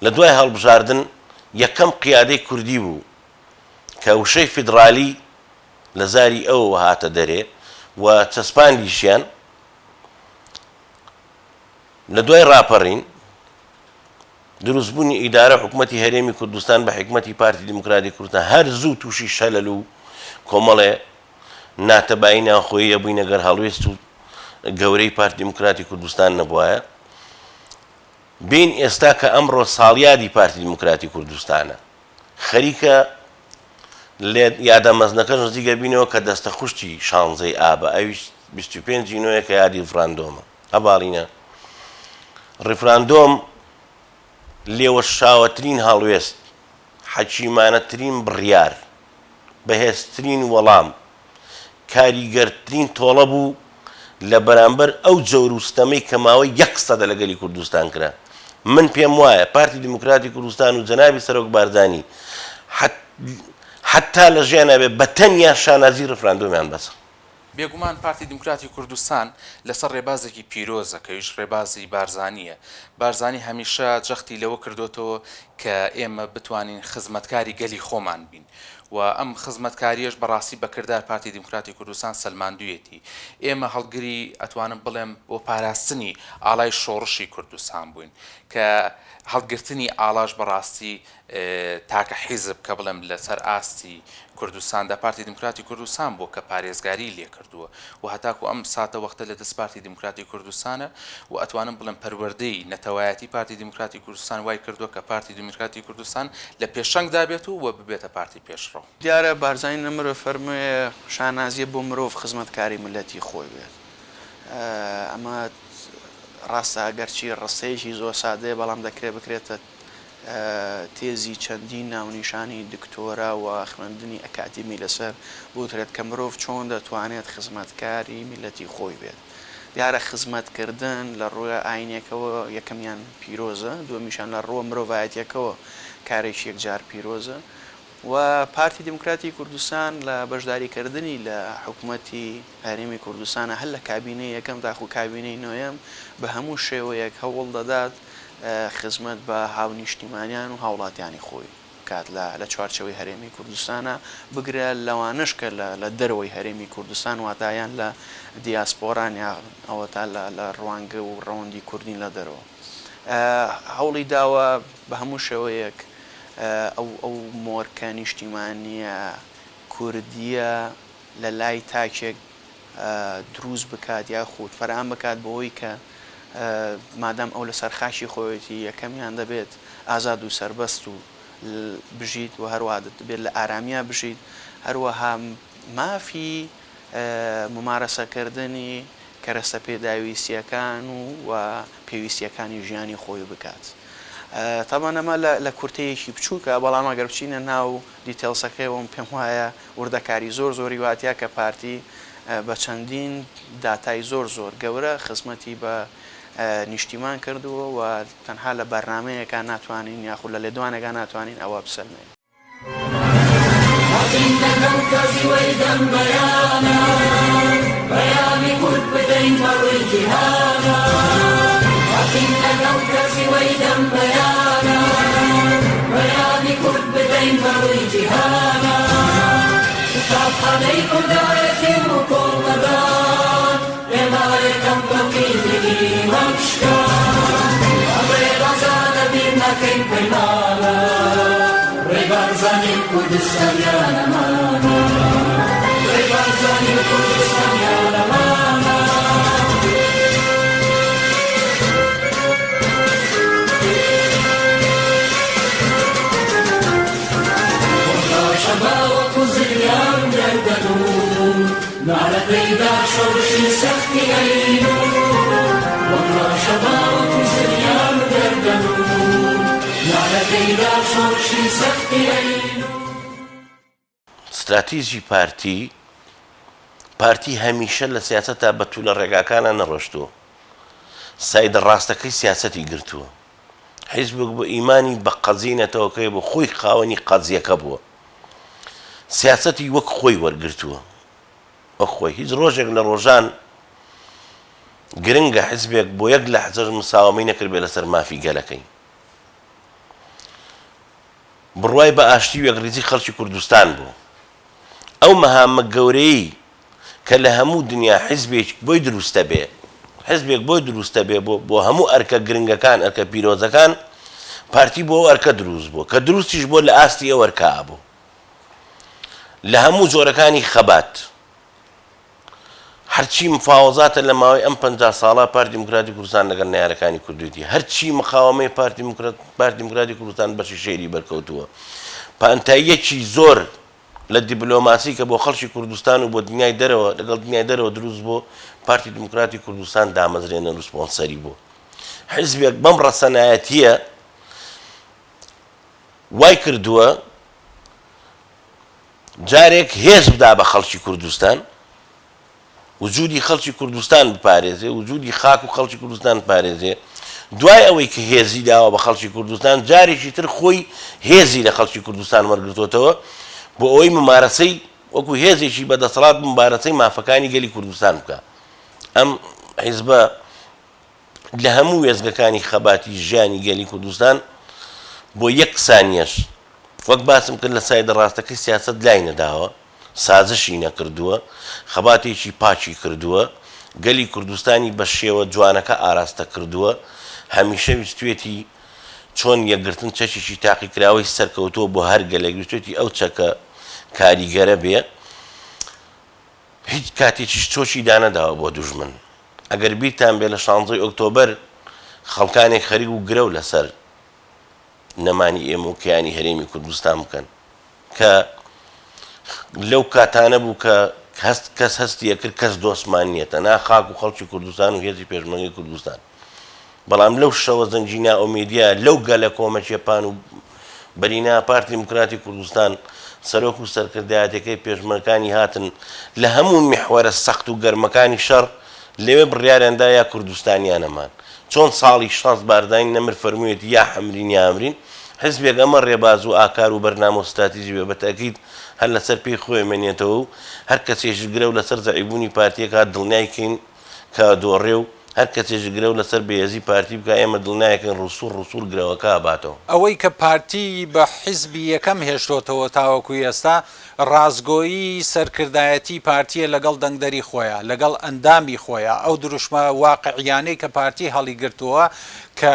لە دوای هەڵبژاردن یەکەم قیادەی کوردی بوو کە وشەی فیدرالی لە زاری ئەوەوە هاتە دەرێ و چەسپاندیشیان، لە دوای ڕاپەڕین، دروستبوونی ئیدارە و حکومەتی هەرێمی کوردستان بە حیکمەتی پارتی دیموکراتی کوردستان هەر زوو تووشی شەلەل و کۆمەڵێ ناتەبایی ناوخۆیی ئەبووین ئەگەر هەڵوێست و گەورەی پارتی دیموکراتی کوردستان نەبوایە. بین ئێستا کە ئەمڕۆ ساڵیادی پارتی دیموکراتی کوردستانە. خەریکە لە یادە مەزنەکەش نزیک ئەبینەوە کە دەستە خوشتی شانزەی ئابە ئەویش 25 ی نۆیە کە یادی ڕفراندۆمە هەڤاڵینە ڕیفراندۆم لێوەشاوەترین هەڵوێست حەکیمانەترین بڕیار بەهێزترین وەڵام کاریگەرترین تۆڵە بوو لە بەرامبەر ئەو جەور و ستەمەی کە ماوەی یەک سەدە لە گەلی کوردستان کرا. من پێم وایە پارتی دیموکراتی کوردستان و جەنابی سەرۆک بارزانی حەتتا لە ژیانا بێ بە تەنیا شانازی ڕیفراندۆمیان بەسە. بێگومان پارتی دیموکراتی کوردستان لەسەر ڕێبازێکی پیرۆزە کە ئەویش ڕێبازی بارزانییە. بارزانی هەمیشە جەختی لەوە کردۆتەوە کە ئێمە بتوانین خزمەتکاری گەلی خۆمان بین. و ئەم خزمەتکارییەش بەڕاستی بە کردار پارتی دیموکراتی کوردستان سەلماندوویەتی. ئێمە هەڵگری ئەتوانم بڵێم بۆ پاراستنی ئاڵای شۆڕشی کوردستان بووین کە هەڵگرتنی ئاڵاش بەڕاستی تاکە حیزب کە بڵێم لەسەر ئاستی کوردستاندا پارتی دیموکراتی کوردستان بووە کە پارێزگاری لێکردووە و هەتاکو ئەم ساتە وەختە لە دەست پارتی دیموکراتی کوردستانە و ئەتوانم بڵێم پەروەردەی نەتەوایەتی پارتی دیموکراتی کوردستان وای کردووە کە پارتی دیموکراتی کوردستان لە پێشەنگدا بێت و و ببێتە پارتی پێشڕەو. دیارە بارزانی نەمر ئەفەرموێ شانازیە بۆ مرۆڤ خزمەتکاری میللەتی خۆی بێت. ئەمە ڕاستە ئەگەرچی ڕستەیەکی زۆر سادەیە بەڵام دەکرێت بکرێتە تێزی چەندین ناونیشانی دکتۆرا و خوێندنی ئەکادیمی لەسەر بوترێت کە مرۆڤ چۆن دەتوانێت خزمەتکاری میللەتی خۆی بێت. دیارە خزمەتکردن لە ڕووە ئاینیەکەوە یەکەمیان پیرۆزە، دووەمیشیان لە ڕووە مرۆڤایەتیەکەوە کارێکی یەکجار پیرۆزە و پارتی دیموکراتی کوردستان لە بەشداریکردنی لە حکومەتی هەرێمی کوردستانە هەر لە کابینەی یەکەم تاخو کابینەی نۆیەم بە هەموو شێوەیەک هەوڵ دەدات خزمەت بە هاونیشتیمانیان و هاوڵاتیانی خۆی بکات لە لە چوارچێوەی هەرێمی کوردستانا، بگرە لەوانەش کە لە لە دەرەوەی هەرێمی کوردستان واتا یان لە دیاسپۆران یا ئەوەتا لە لە ڕوانگە و ڕەوەندی کوردین لە دەرەوە هەوڵی داوە بە هەموو شێوەیەک ئەو ئەو مۆرکە نیشتیمانییە کوردییە. لە لای تاکێک دروست بکات یاخود فەراهەم بکات بەوەی کە مادام ئەو لەسەر خاکی خۆیەتی یەکەمیان دەبێت ئازاد و سەربەست و بژیت و هەروەها دەبێت لە ئارامیا بژیت هەروەها مافی مومارەسەکردنی کەرەستە پێداویستییەکان و و پێویستییەکانی ژیانی خۆی بکات. تەبعەن ئەمە لە لە کورتەیەکی بچووکە، بەڵام ئەگەر بچینە ناو details ەکەیەوە من پێم وایە وردەکاری زۆر زۆری وا تیا کە پارتی بە چەندین داتای زۆر زۆر گەورە خزمەتی بە نیشتیمان کردووە و تەنها لە بەرنامەیەکا ناتوانین یاخود لە لێدوانێکا ناتوانین ئەوە بسەلمێنین. هاتین لەگەڵ کازیوەی دەم بەیانە پەیامی کورد بدەین بە ڕووی جیهانە هاتین لەگەڵ کازیوەی دەم بەیانە پەیامی کورد بدەین بە ڕووی جیهانە قوتابخانەی کوردایەتی و کۆڵنەدان ئێمە یەکەم تۆقی دڵیمان شکان ئەم ڕێبازە لەبیر ناکەین پەیمانە ڕێی بارزانی و کوردستان یا نەمانە ڕێی بارزانی و کوردستان یا نەمانە. وەک ڕەشەبا وەکو زریان گەردەلوول نارەکەیدا شۆڕشی سەختی ئەیلوول وەک ڕەشەبا وەکو زریان گەردەلوول نارەکەیدا شۆڕشی سەختی ئەیلوول. ستراتیجی پارتی، پارتی هەمیشە لە سیاسەتا بە تولە ڕێگاکانا نەڕۆشتووە، side ە ڕاستەکەی سیاسەتی گرتووە، حیزبێک بۆ ئیمانی بە قەزیەی نەتەوەکەی بوو، خۆی خاوەنی قەزیەکە بووە، سیاسەتی وەک خۆی وەرگرتووە، وەک خۆی هیچ ڕۆژێک لە ڕۆژان گرنگە حیزبێک بۆ یەک لەحزەش مساوەمەی نەکردبێ لەسەر مافی گەلەکەی. بڕوای بە ئاشتی و یەکڕیزی خەڵکی کوردستان بوو. ئەو مەهامە گەورەیەی کە لە هەموو دنیا حیزبێک بۆی دروستەبێ، حیزبێک بۆی دروستەبێ بۆ بۆ هەموو ئەرکە گرنگەکان، ئەرکە پیرۆزەکان، پارتی بۆ ئەو ئەرکە دروست بووە، کە دروستیش بووە لە ئاستی ئەو ئەرکە بوو. لە هەموو جۆرەکانی خەبات. هەرچی مفاوەزاتە لە ماوەی ئەم 50 ساڵە پارتی دیموکراتی کوردستان لەگەڵ نەیارەکانی کردوێتی هەرچی مقاوەمەی پارتی دیموکرات پارتی دیموکراتی کوردستان بەشی شێری بەرکەوتووە پانتاییەکی زۆر لە دیبلۆماسی کە بۆ خەڵکی کوردستان و بۆ دنیای دەرەوە لەگەڵ دنیای دەرەوە دروست بۆ پارتی دیموکراتی کوردستان دامەزرێنەر و سپۆنسەری بوو حیزبێک بەم ڕەسەنایەتیە وای کردووە جارێک هێز بدا بە خەڵکی کوردستان، وجودی خەڵکی کوردستان بپارێزێ، وجودی خاک و خەڵکی کوردستان بپارێزێ، دوای ئەوەی کە هێزی داوە بە خەڵکی کوردستان، جارێکی تر خۆی هێزی لە خەڵکی کوردستان وەرگرتۆتەوە بۆ ئەوەی ممارەسەی وەکو هێزێکی بە دەسەڵات مبارەسەی مافەکانی گەلی کوردستان بکا. ئەم حیزبە لە هەموو وێستگەکانی خەباتی ژیانی گەلی کوردستان بۆ یەک سانیەش وەک باسم کرد لە side ە ڕاستەکەی سیاسەت لای نەداوە، سازشی نەکردووە، خەباتێکی پاکی کردووە، گەلی کوردستانی بە شێوە جوانەکە ئاراستە کردووە، هەمیشە ویستوێتی چۆن یەکگرتن چەکێکی تاقیکراوەی سەرکەوتووە بۆ هەر گەلێک، ویستوێتی ئەو چەکە کاریگەرە بێ. هیچ کاتێکیش چۆکی دانەداوە بۆ دوژمن. ئەگەر بیرتان بێ لە شانزەی ئۆکتۆبەر خەڵکانێک خەریک بوو گرەو لەسەر نەمانی ئێمە و کیانی هەرێمی کوردستان بکەن کە لەو کاتانە بوو کە هەست کەس هەستی ئەکرد کەس دۆستمان نییە تەنها خاک و خەڵکی کوردستان و هێزی پێشمەرگەی کوردستان. بەڵام لەو شەوە زەنگی نائومێدیە لەو گەلە کۆمەکیە پان و بەرینە پارتی دیموکراتی کوردستان سەرۆک و سەرکردایەتەکەی پێشمەرگانی هاتن لە هەموو میحوەرە سەخت و گەرمەکانی شەڕ لەوێ بڕیاریان دا یا کوردستان یا نەمان چۆن ساڵی 60 بارزانی نەمر فەرموویەتی یا حەمرین یا ئەمرین حزبێک ئەمە ڕێباز و ئاکار و بەرنامە و ستراتیجی بێ بە تەئکید هەر لەسەر پێی خۆی مێنێتەوە و هەر کەسێکیش گرەو لەسەر زەعیفبوونی پارتیەک هات دڵنیای کەین کە دۆڕێ و هەر کەسێش گرەو لەسەر بەهێزی پارتی بکا ئێمە دڵنیایەکەین ڕوسوڕ ڕوسوڕ گرەوەکە ئەباتەوە. ئەوەی کە پارتی بە حیزبی یەکەم هێشتۆتەوە تاوەکو ئێستا ڕاستگۆیی سەرکردایەتی پارتیە لەگەڵ دەنگدەری خۆیا، لەگەڵ ئەندامی خۆیا، ئەو دروشمە واقعیانەی کە پارتی هەڵیگرتووە کە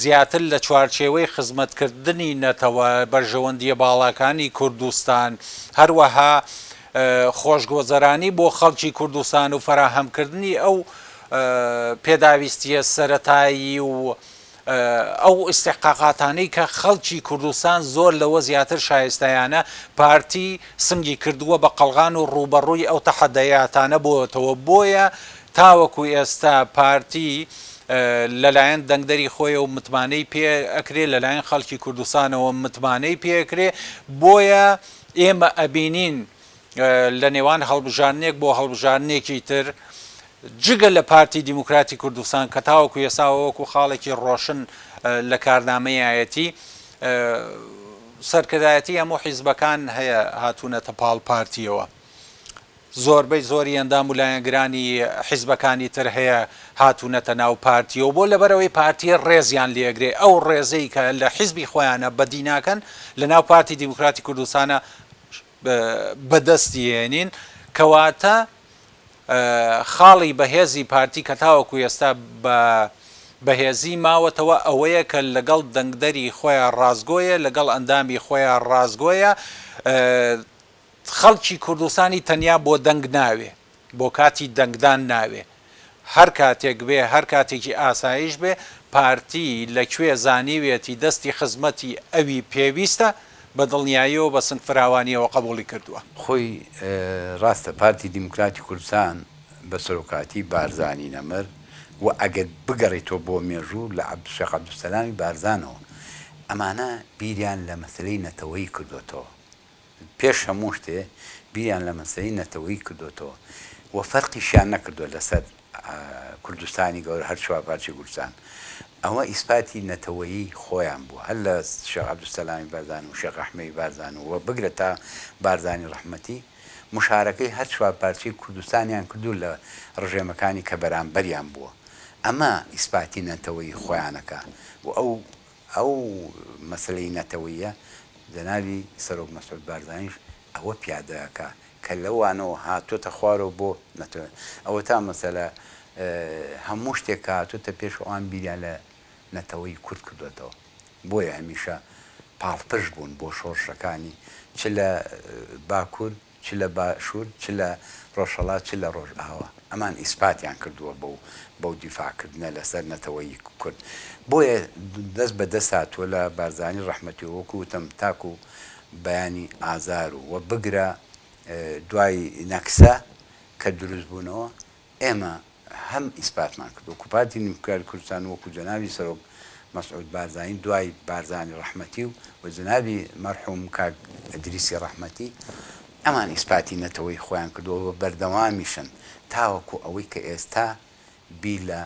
زیاتر لە چوارچێوەی خزمەتکردنی نەتەوە، بەرژەوەندییە باڵاکانی کوردستان، هەروەها. خۆشگۆزەرانی بۆ خەڵکی کوردستان و فەراهەمکردنی ئەو پێداویستییە سەرەتایی و ئەو ئیستحقاقاتانەی کە خەڵکی کوردستان زۆر لەوە زیاتر شایستەیانە، پارتی سنگی کردووە بە قەڵغان و ڕووبەڕووی ئەو تەحەدەیاتانە بۆتەوە، بۆیە تاوەکو ئێستا پارتی لەلایەن دەنگدەری خۆیەوە متمانەی پێ ئەکرێ، لەلایەن خەڵکی کوردستانەوە متمانەی پێ ئەکرێ، بۆیە ئێمە ئەبینین لە نێوان هەڵبژاردنێک بۆ هەڵبژاردنێکی تر جگە لە پارتی دیموکراتی کوردستان کە تاوەکو ئێستا وەکو خاڵێکی ڕۆشن لە کارنامەیایەتی سەرکردایەتی هەموو حیزبەکان هەیە هاتوونەتە پاڵ پارتیەوە. زۆربەی زۆری ئەندام و لایەنگرانی حیزبەکانی تر هەیە هاتوونەتە ناو پارتیەوە بۆ لەبەرئەوەی پارتی ڕێزیان لێگرێ ئەو ڕێزەی کە لە حیزبی خۆیانە بەدی ناکەن لە ناو پارتی دیموکراتی کوردستانە بەدەستی هێنین کەواتە خاڵی بەهێزی پارتی کە تاوەکو ئێستا بە بەهێزی ماوەتەوە ئەوەیە کە لەگەڵ دەنگدەری خۆیان ڕاستگۆیە لەگەڵ ئەندامی خۆیان ڕاستگۆیە خەڵکی کوردستانی تەنیا بۆ دەنگ ناوێ، بۆ کاتی دەنگدان ناوێ. هەر کاتێک بێ، هەر کاتێکی ئاسایش بێ، پارتی لە کوێ زانیوێتی دەستی خزمەتی ئەوی پێویستە، بە دڵنیاییەوە بە سنگ فراوانییەوە قەبووڵی کردووە. خۆی ڕاستە پارتی دیموکراتی کوردستان بە سەرۆکاتی بارزانی نەمر و ئەگەر بگەڕێیتەوە بۆ مێژوو لە شێخ عەبدولسەلامی بارزانەوە ئەمانە بیریان لە مەسەلەی نەتەوەیی کردۆتەوە. پێش هەموو شتێ بیریان لە مەسەلەی نەتەوەیی کردۆتەوە و فەرقیشیان نەکردوە لەسەر کوردستانی گەورە هەر چوارپارچەی کوردستان ئەوە ئیسپاتی نەتەوەیی خۆیان بووە هەر لە شێخ عەبدولسەلامی بارزانی و شێخ ئەحمەدی بارزانی و بگرە تا بارزانی ڕەحمەتی مشارەکەی هەر چوارپارچەی کوردستانیان کردوو لە ڕژێمەکانی کە بەرامبەریان بووە ئەمە ئیسپاتی نەتەوەیی خۆیانەکە و ئەو ئەو مەسەلەی نەتەوەییە جەنابی سەرۆک مەسعود بارزانیش ئەوە پیادە ئەکا کە لەوانەوە هاتۆتە خوارەوە بۆ نەتەوە ئەوەتا مەسەلە هەموو شتێک کە هاتۆتە پێش ئەوان بیریان لە نەتەوەی کورد کردۆتەوە بۆیە هەمیشە پاڵپشت بوون بۆ شۆڕشەکانی چ لە باکوور چ لە باشوور چ لە ڕۆژهەڵات چ لە ڕۆژئاوا ئەمان ئیسپاتیان کردووە بەو بەو دیفاع کردنە لە سەر نەتەوەی کورد بۆیە دەست بە دەست هاتووە لە بارزانی ڕەحمەتیەوە وەکوو وتم تاکوو بەیانی ئازار و و بگرە دوای نەکسە کە دروست بوونەوە ئێمە هەم ئیسپاتمان کرد وەکو پارتی دیموکراتی کوردستان و وەکو جەنابی سەرۆک مەسعود بارزانی دوای بارزانی ڕەحمەتی و و جەنابی مەرحوم کاک ئیدریسی ڕەحمەتی ئەمان ئیسپاتی نەتەوەی خۆیان کردووە و بەردەوامیشن تاوەکو ئەوەی کە ئێستا بیر لە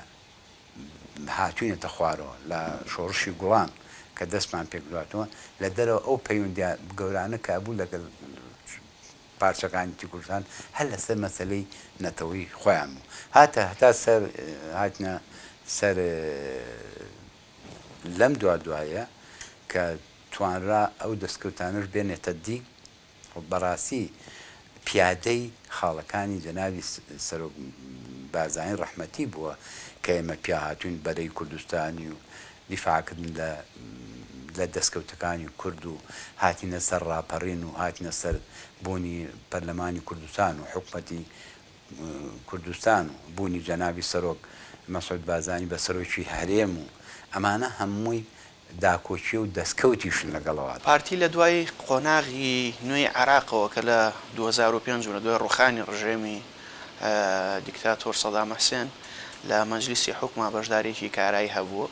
هاتوینەتە خوارەوە لە شۆڕشی گوڵان کە دەستمان پێکردواتەوە لە دەرەوە ئەو پەیوەندیە گەورانە کە ئەبوو لەگەڵ پارچەکانی تری کوردستان هەر لەسەر مەسەلەی نەتەوەی خۆیان بوو هاتە هەتا سەر هاتنە سەر لەم دوا دوایە کە توانرا ئەو دەستکەوتانەش بێنێتە دی بەڕاستی پیادەی خاڵەکانی جەنابی سەرۆک بارزانی ڕەحمەتی بووە کە ئێمە پیا هاتووین بەرەی کوردستانی و دیفاعکردن لە لە دەستکەوتەکانی کورد و هاتینە سەر ڕاپەڕین و هاتینە سەر بوونی پەرلەمانی کوردستان و حکومەتی کوردستان و بوونی جەنابی سەرۆک مەسعود بارزانی بە سەرۆکی هەرێم و ئەمانە هەمووی داکۆکی و دەستکەوتیشن لەگەڵەوە. پارتی لە دوای قۆناغی نوێی عێراقەوە کە لە 2005 و لە دوای ڕوخانی ڕژێمی دیکتاتۆر سەدام حسێن لە مەجلیسی حوکما بەشداریەکی کارای هەبووە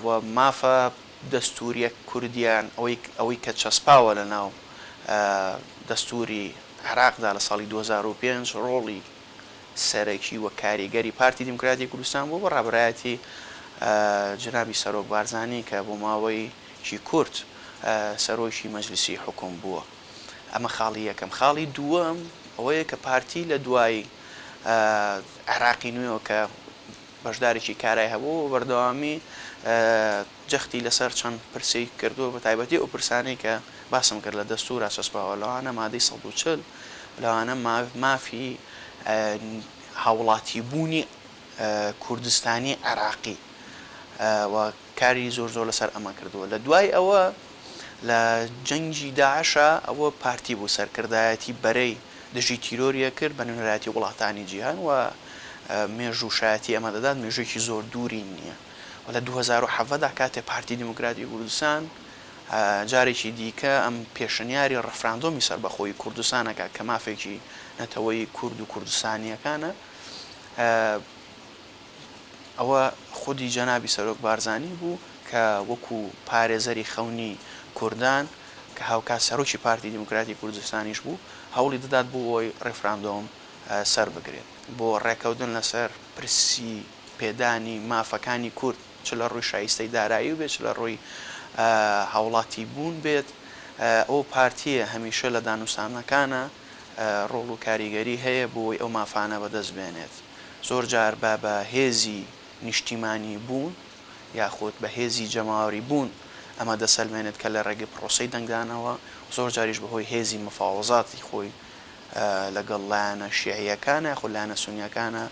و مافە دەستوریە کوردیان ئەوەی ئەوەی کە چەسپاوە لە ناو دەستوری عێراقدا لە ساڵی 2005 ڕۆڵی سەرەکی و کاریگەری پارتی دیموکراتی کوردستان بوو بە ڕابەرایەتی جەنابی سەرۆک بارزانی کە بۆ ماوەیەکی کورت سەرۆکی مەجلیسی حوکم بووە. ئەمە خاڵی یەکەم. خاڵی دووەم ئەوەیە کە پارتی لە دوای عێراقی نوێوە کە بەشدارێکی کارای هەبوو و بەردەوامی جەختی لەسەر چەند پرسێک کردووە بە تایبەتی ئەو پرسانەی کە باسم کرد لە دەستوورا چەسپاوە لەوانە مادەی 140 لەوانە مافی هاوڵاتیبوونی کوردستانی عێراقی و کاری زۆر زۆر لەسەر ئەمە کردووە. لە دوای ئەوە لە جەنگی داعشا ئەوە پارتی بوو سەرکردایەتی بەرەی. دژی تیرۆری ئەکرد بە نوێنەرایەتی وڵاتانی جیهان و مێژوو شایەتی ئەمە دەدات مێژوویەکی زۆر دووری نییە و لە 2017 دا کاتێ پارتی دیموکراتی کوردستان جارێکی دیکە ئەم پێشنیاری ڕفراندۆمی سەربەخۆیی کوردستان ئەکات کە مافێکی نەتەوەیی کورد و کوردستانییەکانە ئەوە خودی جەنابی سەرۆک بارزانی بوو کە وەکو پارێزەری خەونی کوردان کە هاوکات سەرۆکی پارتی دیموکراتی کوردستانیش بوو، هەوڵی دەدات بۆ ئەوەی ڕیفراندۆم سەربگرێت بۆ ڕێکەوتن لەسەر پرسی پێدانی مافەکانی کورد چ لە ڕووی شایستەی دارایی بێت چ لە ڕووی هاوڵاتی بوون بێت، ئەو پارتییە هەمیشە لە دانوستانەکانە ڕۆڵ و کاریگەری هەیە بۆ ئەوەی ئەو مافانە بەدەست بێنێت. زۆر جار بە بە هێزی نیشتیمانی بوون یاخود بە هێزی جەماوەری بوون ئەمە دەسەلمێنێت کە لە ڕێگەی پڕۆسەی دەنگدانەوە زۆر جاریش بە هۆی هێزی مفاوەزاتی خۆی لەگەڵ لایەنە شیعییەکانە یاخود لایەنە سونییەکانە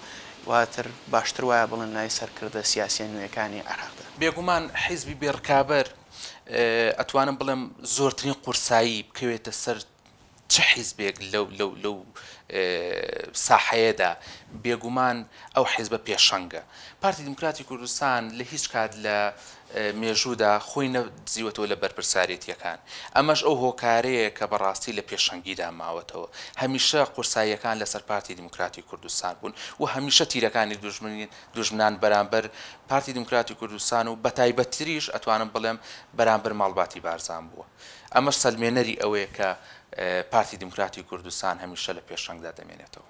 واتر باشتر وایە بڵێن لای سەرکردە سیاسییە نوێیەکانی عێراقدا. بێگومان حیزبی بێ ڕکابەر ئەتوانم بڵێم زۆرترین قورسایی بکەوێتە سەر چ حیزبێک لەو لەو لەو ساحەیەدا بێگومان ئەو حیزبە پێشەنگە. پارتی دیموکراتی کوردستان لە هیچ کات لە مێژوودا خۆی نەدزیوەتەوە لە بەرپرسارێتییەکان. ئەمەش ئەو هۆکارەیە کە بەڕاستی لە پێشەنگیدا ماوەتەوە. هەمیشە قورساییەکان لەسەر پارتی دیموکراتی کوردستان بوون و هەمیشە تیرەکانی دوژمنی دوژمنان بەرامبەر پارتی دیموکراتی کوردستان و بەتایبەتتریش ئەتوانم بڵێم بەرامبەر ماڵباتی بارزان بووە. ئەمەش سەلمێنەری ئەوەیە کە پارتی دیموکراتی کوردستان هەمیشە لە پێشەنگدا دەمێنێتەوە.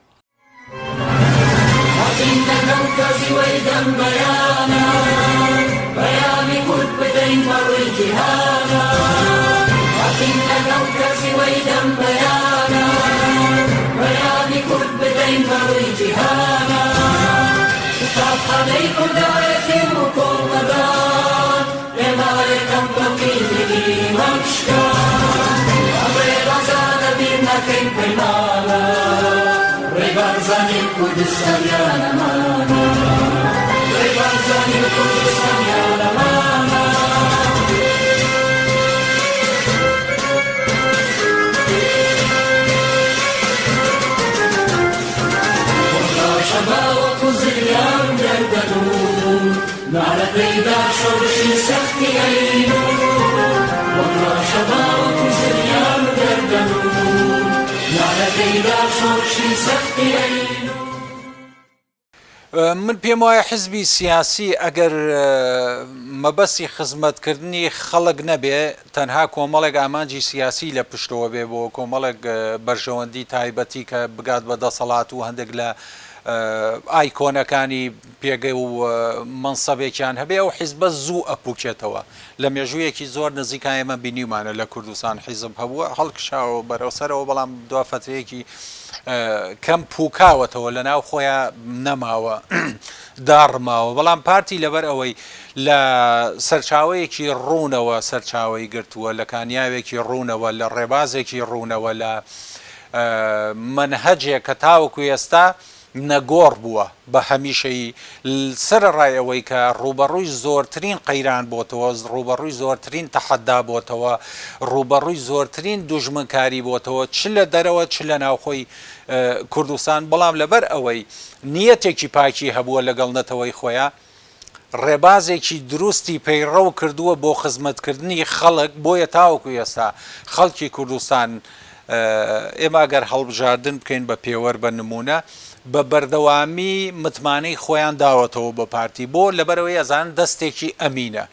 من پێم وایە حزبی سیاسی ئەگەر مەبەستی خزمەتکردنی خەڵک نەبێ تەنها کۆمەڵێک ئامانجی سیاسی لە پشتەوە بێ بۆ کۆمەڵێک بەرژەوەندی تایبەتی کە بگات بە دەسەڵات و هەندێک لە ئایکۆنەکانی پێگە و مەنسەبێکیان هەبێ ئەو حیزبە زوو ئەپوکێتەوە. لە مێژوویەکی زۆر نزیکا ئێمە بینیومانە لە کوردستان حیزب هەبووە هەڵکشاوە بەرەو سەرەوە بەڵام دوا فەترەیەکی کەم پوکاوەتەوە لە ناو خۆیان نەماوە داڕماوە بەڵام پارتی لەبەر ئەوەی لە سەرچاوەیەکی ڕوونەوە سەرچاوەی گرتووە لە کانیاوێکی ڕوونەوە لە ڕێبازێکی ڕوونەوە لە مەنهەجێک کە تاوەکو ئێستا نەگۆڕ بووە بە هەمیشەیی، سەرەڕای ئەوەی کە ڕووبەڕووی زۆرترین قەیران بۆتەوە، ڕووبەڕووی زۆرترین تەحەدا بۆتەوە، ڕووبەڕووی زۆرترین دوژمنکاری بۆتەوە چ لە دەرەوە چ لە ناوخۆی کوردستان، بەڵام لەبەر ئەوەی نیەتێکی پاکی هەبووە لەگەڵ نەتەوەی خۆیا، ڕێبازێکی دروستی پەیڕەو کردووە بۆ خزمەتکردنی خەڵک، بۆیە تاوەکو ئێستا خەڵکی کوردستان ئێمە ئەگەر هەڵبژاردن بکەین بە پێوەر بە نموونە بە بەردەوامی متمانەی خۆیان داوەتەوە بە پارتی بۆ لەبەرئەوەی ئەزانن دەستێکی ئەمینە.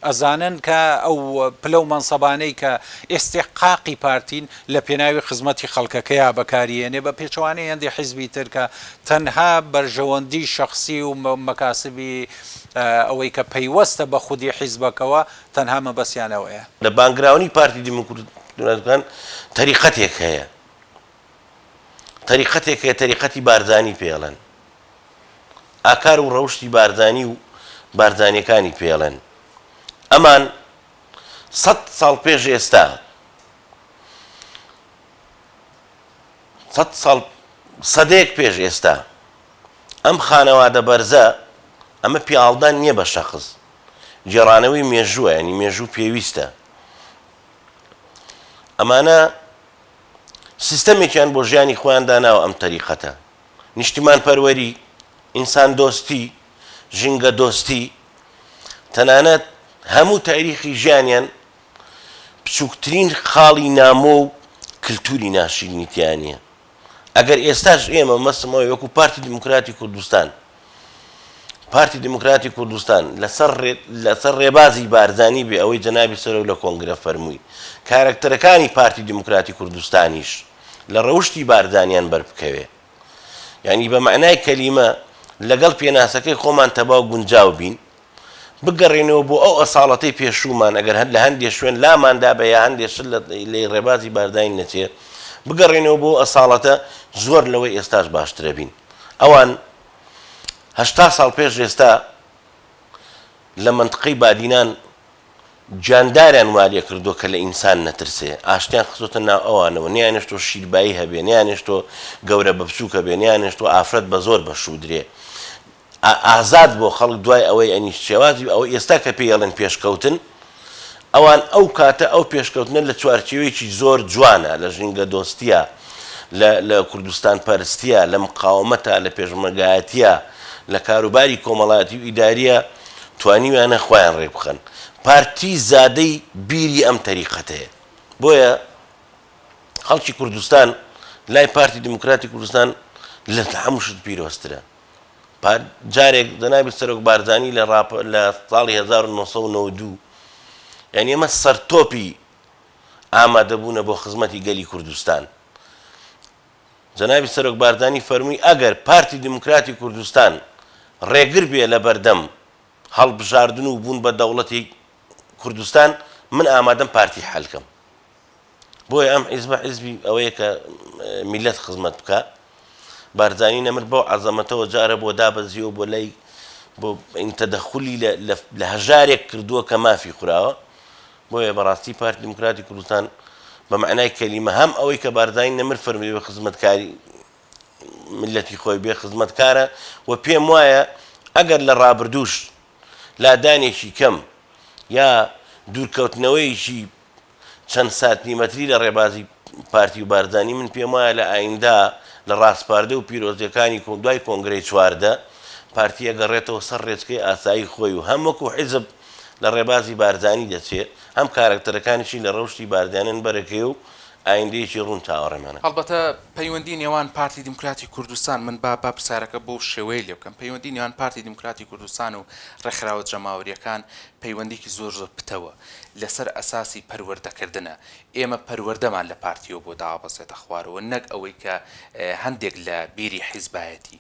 ئەزانن کە ئەو پلە و مەنسەبانەی کە ئیستیحقاقی پارتین لە پێناوی خزمەتی خەڵکەکەیا بەکاری ئێنێ بە پێچەوانەی هەندێ حیزبی تر کە تەنها بەرژەوەندی شەخسی و مەکاسبی ئەوەی کە پەیوەستە بە خودی حیزبەکەوە تەنها مەبەستیان ئەوەیە. لە بانگراونی پارتی دیموکراتەکان تەریقەتێک هەیە تەریقەتێک هەیە تەریقەتی بارزانی پێ ئەڵێن ئاکار و ڕەوشتی بارزانی و بارزانیەکانی پێڵێن ئەمان سەد ساڵ پێش ئێستا سەد ساڵ سەدەیەک پێش ئێستا ئەم خانەوادە بەرزە ئەمە پیاڵدان نییە بە شەخس گێڕانەوەی مێژووە ینی مێژوو پێویستە ئەمانە. سیستەمێکیان بۆ ژیانی خۆیان داناوە ئەم تەریقەتە، نیشتیمانپەروەری، ئینساندۆستی، ژینگەدۆستی، تەنانەت هەموو تاریخی ژیانیان بچووکترین خاڵی نامۆ و کلتوری ناشیرینی تیا نییە. ئەگەر ئێستاش ئێمە مەبەستم ئەوەیە وەکو پارتی دیموکراتی کوردستان پارتی دیموکراتی کوردستان لەسەر لەسەر ڕێبازی بارزانی بێ ئەوەی جەنابی سەرۆک لە کۆنگرە فەرمووی کارەکتەرەکانی پارتی دیموکراتی کوردستانیش لە ڕەوشتی بارزانیان بەربکەوێ یعنی بە مەعنای کەلیمە لەگەڵ پێناسەکەی خۆمان تەبا و گونجاو بین بگەڕێینەوە بۆ ئەو ئەساڵەتەی پێشوومان، ئەگەر هەر لە هەندێ شوێن لامان دابێ یا هەندێ شت لە لە ڕێبازی بارزانی نەچێ، بگەڕێینەوە بۆ ئەو ئەساڵەتە زۆر لەوەی ئێستاش باشترە بین. ئەوان 80 ساڵ پێش ئێستا لە مەنتقەی بادینان گیانداریان وا لێ کردووە کە لە ئینسان نەترسێ، ئاشتیان خستۆتە ناو ئەوانەوە، نەیانهێشتووە شیربایی هەبێ، نەیانهێشتووە گەورە بە بچووک هەبێ، نەیانهێشتووە ئافرەت بە زۆر بەشوو درێ. ئازاد بۆ خەڵک دوای ئەوەی ئەنی شێوازی ئەوەی ئێستا کە پێی ئەڵێن پێشکەوتن ئەوان ئەو کاتە ئەو پێشکەوتنە لە چوارچێوەیەکی زۆر جوانە لە ژینگە دۆستیە لە لە کوردستان پەرستیە لە مقاومەتە لە پێشمەرگایەتیە لە کاروباری کۆمەڵایەتی و ئیداریە توانیویانە خۆیان ڕێکبخەن پارتی زادەی بیری ئەم تەریقەتەیە بۆیە خەڵکی کوردستان لای پارتی دیموکراتی کوردستان لە هەموو شت پیرۆزترە پار جارێک جەنابی سەرۆک بارزانی لە ڕاپ لە ساڵی 1992 یعنی ئەمە سەرتۆپی ئامادەبوونە بۆ خزمەتی گەلی کوردستان جەنابی سەرۆک بارزانی فەرمووی ئەگەر پارتی دیموکراتی کوردستان ڕێگر بێ لە بەردەم هەڵبژاردن و بوون بە دەوڵەتی کوردستان من ئامادەم پارتی حەلکەم بۆیە ئەم حیزبە حیزبی ئەوەیە کە میلەت خزمەت بکا. بارزانی نەمر بەو عەزەمەتەوە جارە بۆ دابەزیوە بۆ لای بۆ این تەدەخولی لە لە لە هەژارێک کردووە کە مافی خوراوە. بۆیە بەڕاستی پارتی دیموکراتی کوردستان بە مەعنای کەلیمە هەم ئەوەی کە بارزانی نەمر فەرمووی بە خزمەتکاری میللەتی خۆی بێ خزمەتکارە و پێم وایە ئەگەر لە ڕابردووش لادانێکی کەم یا دوورکەوتنەوەیەکی چەند ساتنیمەتری لە ڕێبازی پارتی و بارزانی من پێم وایە لە ئایندە لە ڕاسپاردە و پیرۆزیەکانی دوای کۆنگرەی 14 پارتی ئەگەڕێتەوە سەر ڕێچکەی ئاسایی خۆی و هەم وەکو حیزب لە ڕێبازی بارزانی دەچێ هەم کارەکتەرەکانیشی لە ڕەوشتی بارزانیان بەرەکەی و ئایندەیەکی ڕوون چاوەڕێمانە. هەڵبەتە پەیوەندی نێوان پارتی دیموکراتی کوردستان، من با با پرسیارەکە بەو شێوەیە لێ بکەم، پەیوەندی نێوان پارتی دیموکراتی کوردستان و ڕێکخراوە جەماوەرییەکان پەیوەندیکی زۆر زۆر پتەوە، لەسەر ئەساسی پەروەردەکردنە، ئێمە پەروەردەمان لە پارتیەوە بۆ دابەزێتە خوارەوە نەک ئەوەی کە هەندێک لە بیری حیزبایەتی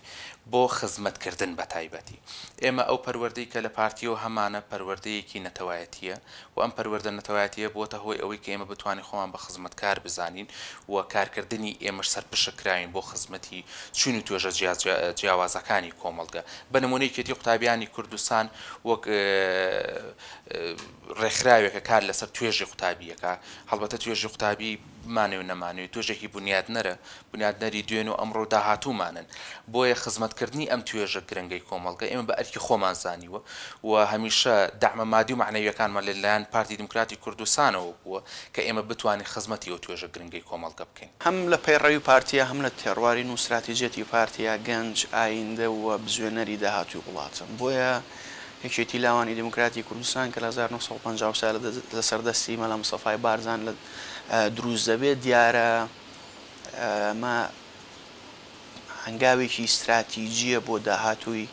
بۆ خزمەتکردن بە تایبەتی ئێمە ئەو پەروەردەی کە لە پارتیەوە هەمانە پەروەردەیەکی نەتەوایەتیە و ئەم پەروەردە نەتەوایەتیە بۆتە هۆی ئەوەی کە ئێمە بتوانین خۆمان بە خزمەتکار بزانین و کارکردنی ئێمەش سەرپشک کراوین بۆ خزمەتی چین و توێژە جیاوازەکانی کۆمەڵگە بە نمونە یەکێتی قوتابیانی کوردستان وەک ڕێکخراوێکە کار لەسەر توێژی قوتابییەکە، هەڵبەتە توێژی قوتابی بمانەوێ و نەمانەوێ توێژێکی بونیادنەرە، بونیادنەری دوێن و ئەمڕۆ و داهاتوومانن، بۆیە خزمەتکردنی ئەم توێژە گرنگەی کۆمەڵگە ئێمە بە ئەرکی خۆمان زانیوە و هەمیشە دەعمە مادی و مەعنەوییەکانمان لە لایەن پارتی دیموکراتی کوردستانەوە بووە کە ئێمە بتوانین خزمەتی ئەو توێژە گرنگەی کۆمەڵگە بکەین. هەم لە پەیڕەوی پارتییە هەم لە تێڕوارین و ستراتیجیەتی پارتییە گەنج ئایندە و بزوێنەری داهاتووی وڵاتن، بۆیە یەکێتی لاوانی دیموکراتی کوردستان کە لە 1953 لەسەر دەستی مەلا مستەفای بارزان لە دروست دەبێت دیارە ئەمە هەنگاوێکی ستراتیجییە بۆ داهاتووی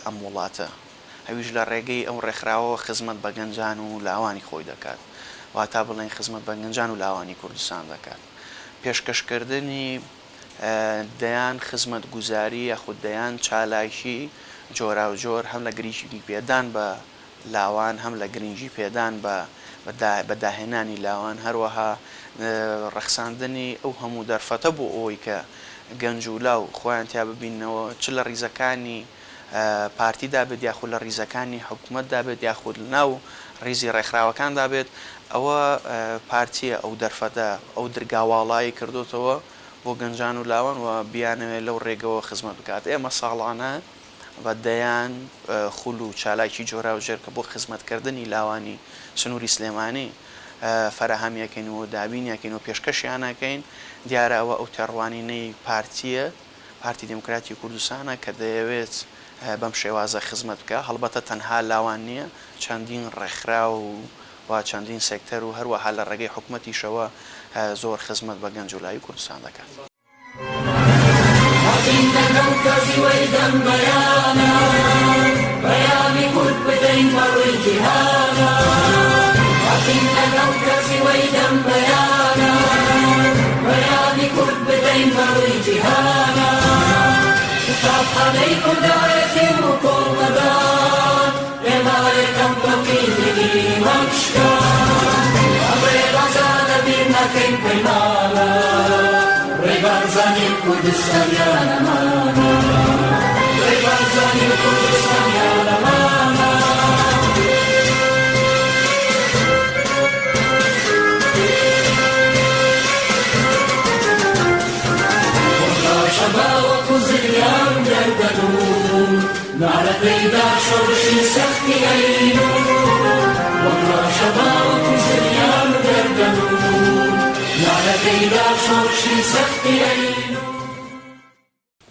ئەم وڵاتە ئەویش لە ڕێگەی ئەو ڕێکخراوەوە خزمەت بە گەنجان و لاوانی خۆی دەکات واتا بڵێن خزمەت بە گەنجان و لاوانی کوردستان دەکات پێشکەشکردنی دەیان خزمەتگوزاری یاخود دەیان چالاکی جۆراوجۆر هەم لە گرینگی پێدان بە لاوان هەم لە گرنگی پێدان بە بە داهێنانی لاوان هەروەها ڕەخساندنی ئەو هەموو دەرفەتە بۆ ئەوەی کە گەنج و لاو خۆیان تیا ببیننەوە چ لە ڕیزەکانی پارتیدا بێت یاخود لە ڕیزەکانی حکومەتدا بێت یاخود لەناو ڕیزی ڕێکخراوەکاندا بێت، ئەوە پارتییە ئەو دەرفەتە، ئەو درگا واڵایەی کردۆتەوە بۆ گەنجان و لاوان و بیانەوێت لەو ڕێگەوە خزمەت بکات. ئێمە ساڵانە بە دەیان خول و چالاکی جۆراوجۆر کە بۆ خزمەتکردنی لاوانی سنووری سلێمانی. فەراهەمی ئەکەین و دابینی ئەکەین و پێشکەشیان ئەکەین، دیارە ئەوە ئەو تێڕوانینەی پارتییە، پارتی دیموکراتی کوردستانە کە دەیەوێت بەم شێوازە خزمەت بکا، هەڵبەتە تەنها لاوان نییە، چەندین ڕێکخراو و چەندین سێکتەر و هەروەها لە ڕێگەی حکومەتیشەوە زۆر خزمەت بە گەنج و لاوی کوردستان دەکات.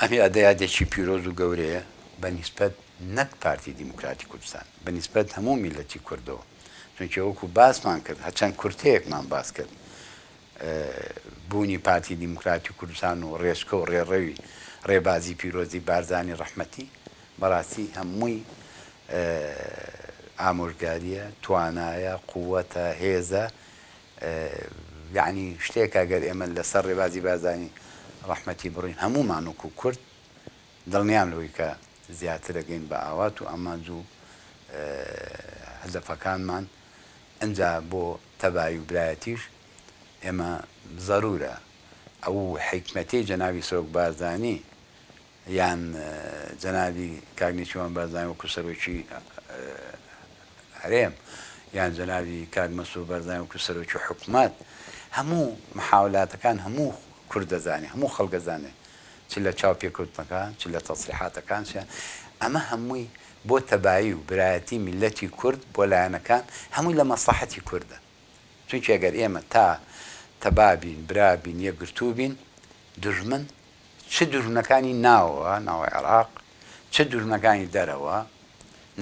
ئەم یادە یادێکی پیرۆز و گەورەیە بە نیسبەت نەک پارتی دیموکراتی کوردستان، بە نیسبەت هەموو میللەتی کوردەوە، چونکە وەکو باسمان کرد هەرچەند کورتەیەکمان باس کرد بوونی پارتی دیموکراتی کوردستان و ڕێچکە و ڕێڕەوی ڕێبازی پیرۆزی بارزانی ڕەحمەتی بەڕاستی هەمووی ئامۆژگارییە، توانایە، قووەتە، هێزە، یەعنی شتێکە گەر ئێمە لەسەر ڕێبازی بارزانی ڕەحمەتی بڕۆین هەموومان وەکو کورد دڵنیام لەوەی کە زیاتر ئەگەین بە ئاوات و ئامانج و هەدەفەکانمان ئنجا بۆ تەبایی و برایەتیش ئێمە زەرورە ئەو حیکمەتەی جەنابی سەرۆک بارزانی یان جەنابی کاک نێچیروان بارزانی وەکو سەرۆکی هەرێم یان جەنابی کاک مەسرور بارزانی وەکو سەرۆکی حکومەت هەموو محاولاتەکان هەموو کورد دەزانێ هەموو خەڵک دەزانێ چ لە چاو پێکەوتنەکان چ لە تەسریحاتەکان چ ئەمە هەمووی بۆ تەبایی و برایەتی میللەتی کورد بۆ لایەنەکان هەمووی لە مەسڵەحەتی کوردە چونکی ئەگەر ئێمە تا تەبا بین برا بین یەکگرتوو بین دوژمن چ دوژمنەکانی ناوەوە، ناو عێراق، چ دوژمنەکانی دەرەوە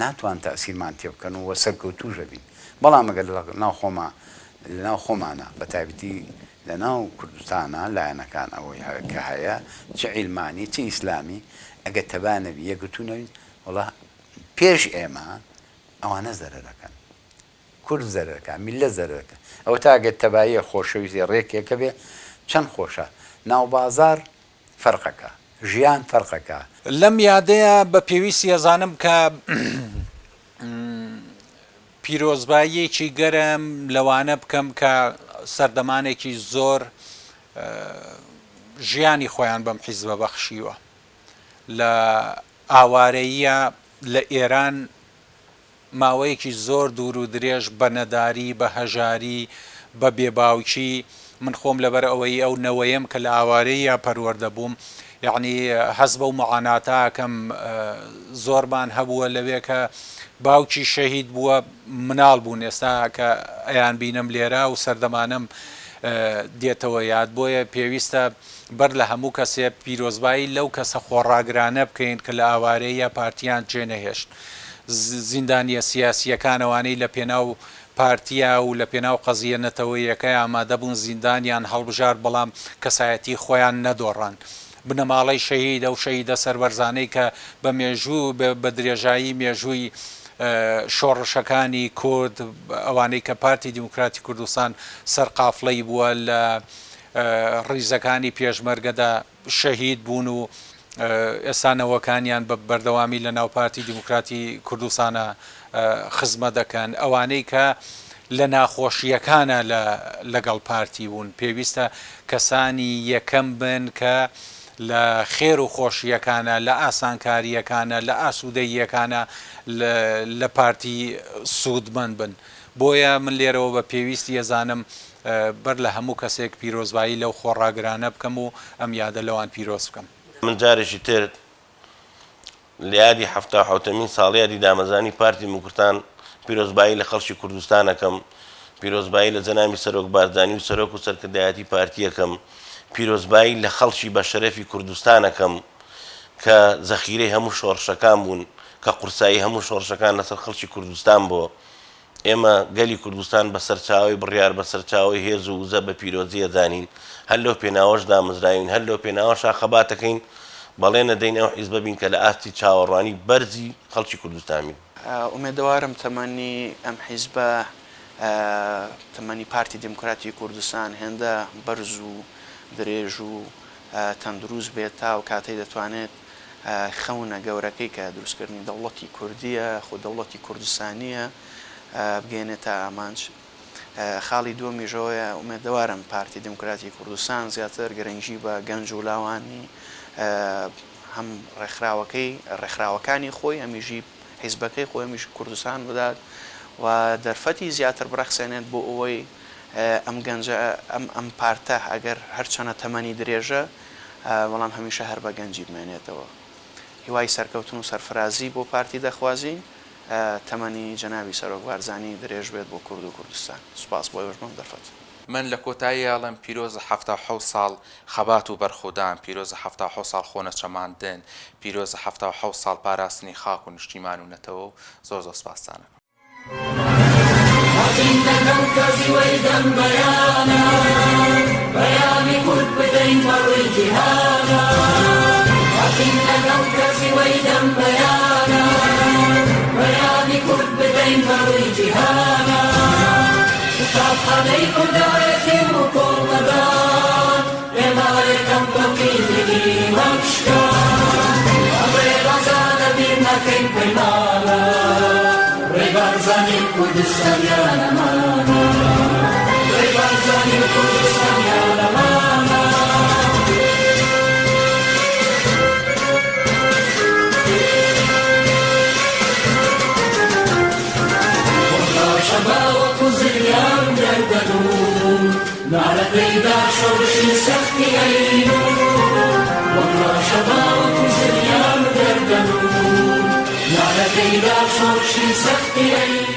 ناتوان تەئسیرمان تێ بکەن و سەرکەوتووش ئەبین. بەڵام ئەگەر لە ناو خۆما، لە ناو خۆمانا، بە تایبەتی لە ناو کوردستانا لایەنەکان ئەوەی کە هەیە چ عیلمانی چ ئیسلامی ئەگەر تەبا نەبی، یەکگرتوو نەبین، وەڵا پێش ئێمە ئەوانە زەرەر ئەکەن. کورد زەرەر کا میللەت زەرەر کا ئەوەتا گەر تەباییە خۆشەویستی ڕێکێکە بێ چەند خۆشە ناوبازاڕ فەرقەکا ژیان فەرقەکا. لەم یادەیا بە پێویستی ئەزانم کە پیرۆزباییەکی گەرم لەوانە بکەم کە سەردەمانێکی زۆر ژیانی خۆیان بەم حیزبە بەخشیوە لە ئاوارەییە لە ئێران ماوەیەکی زۆر دوور و درێژ بە نەداری، بە هەژاری، بە بێ باوکی، من خۆم لەبەر ئەوەی ئەو نەوەیەم کە لە ئاوارەییا پەروەردە بووم، یەعنی هەست بەو معاناتە ئەکەم، زۆرمان هەبووە لەوێ کە باوکی شەهید بووە، مناڵ بوون، ئێستا کە ئەیانبینم لێرە ئەو سەردەمانەم دێتەوە یاد، بۆیە پێویستە بەر لە هەموو کەسێ پیرۆزبایی لەو کەسە خۆڕاگرانە بکەین کە لە ئاوارەییا پارتیان جێنەهێشت. زیندانییە سیاسییەکان ئەوانەی لە پێناو پارتیا و لە پێناو قەزییە نەتەوەییەکەی ئامادەبوون زیندانیان هەڵبژارد بەڵام کەسایەتی خۆیان نەدۆڕان. بنەماڵەی شەهید ئەو شەهیدە سەربەرزانەی کە بە مێژوو بە درێژایی مێژووی شۆڕشەکانی کورد ئەوانەی کە پارتی دیموکراتی کوردستان سەرقافڵەی بووە لە ڕیزەکانی پێشمەرگەدا شەهید بوون و ئێستا نەوەکانیان بە بەردەوامی لە ناو پارتی دیموکراتی کوردستانە خزمە دەکەن، ئەوانەی کە لە ناخۆشییەکانە لە لەگەڵ پارتی بوون پێویستە کەسانی یەکەم بن کە لە خێر و خۆشییەکانە، لە ئاسانکارییەکانە، لە ئاسوودەییەکانە لە پارتی سوودمەند بن. بۆیە من لێرەوە بە پێویستی ئەزانم بەر لە هەموو کەسێک پیرۆزبایی لەو خۆڕاگرانە بکەم و ئەم یادە لەوان پیرۆز بکەم. من جارێکی تر لە یادی حەفتاوحەوتەمین ساڵیادی دامەزرانی پارتی موکرتان پیرۆزبایی لە خەڵکی کوردستان ئەکەم. پیرۆزبایی لە جەنابی سەرۆک بارزانی و سەرۆک و سەرکردایەتی پارتی ئەکەم، پیرۆزبایی لە خەڵکی بە شەرەفی کوردستان ئەکەم کە زەخیرەی هەموو شۆڕشەکان بوون، کە قورسایی هەموو شۆڕشەکان لەسەر خەڵکی کوردستان بۆ. ئێمە گەلی کوردستان بە سەرچاوەی بڕیار، بە سەرچاوەی هێز و وزە بە پیرۆزی ئەزانین، هەر لەو پێناوەش دامەزراوین، هەر لەو پێناوەشا خەبات ئەکەین، بەڵێن ئەدەین ئەو حیزبە بین کە لە ئاستی چاوەڕوانی بەرزی خەڵکی کوردستان بین. ئومێدەوارم تەمەنی ئەم حیزبە، تەمەنی پارتی دیموکراتی کوردستان هێندە بەرز و درێژ و تەندروست بێت تا ئەو کاتەی دەتوانێت خەونە گەورەکەی کە دروستکردنی دەوڵەتی کوردییە، خۆ دەوڵەتی کوردستانییە بگەیەنێتە ئامانج. خاڵی دووەمیش ئەوەیە ئومێدەوارم پارتی دیموکراتی کوردستان زیاتر گرنگی بە گەنج و لاوانی هەم ڕێکخراوەکەی ڕێکخراوەکانی خۆی هەمیشی حیزبەکەی خۆی هەمیش کوردستان بدات و دەرفەتی زیاتر بڕەخسێنێت بۆ ئەوەی ئەم گەنجە ئەم ئەم پارتە ئەگەر هەرچەنە تەمەنی درێژە بەڵام هەمیشە هەر بە گەنجی بمێنێتەوە. هیوای سەرکەوتن و سەرفرازی بۆ پارتی دەخوازین. تەمەنی جەنابی سەرۆک بارزانی درێژ بێت بۆ کورد و کوردستان. سوپاس بۆ ئێوەش بۆم دەرفەت. من لە کۆتاییا ئەڵێم پیرۆزە 77 ساڵ خەبات و بەرخودان، پیرۆزە 77 ساڵ خۆنەچەماندن، پیرۆزە 77 ساڵ پاراستنی خاک و نیشتیمان و نەتەوە و زۆر زۆر سپاستان ئەکەم. هاتین لەگەڵ کەزیوەی دەم بەیانە پەیامی کورد بدەین بە ڕووی جیهانە هاتین لەگەڵ کەزیوەی دەم بەیانە پەیامی کورد بدەین بە ڕووی جیهانە قوتابخانەی کوردایەتی و کۆڵنەدان ئێمە یەکەم تۆقی دڵیمان شکان ئەم ڕێبازانە بیر ناکەین پەیمانە ڕێی بارزانی و کوردستان یا نەمانە ڕێی بارزانی و کوردستان یا نەمانە. وەک ڕەشەبا وەکو زریان گەردەلوول نارەکەیدا شۆڕشی سەختی ئەیلوول وەک ڕەشەبا وەکو زریان گەردەلوول نارەکەیدا شۆڕشی سەختی ئەیلوول.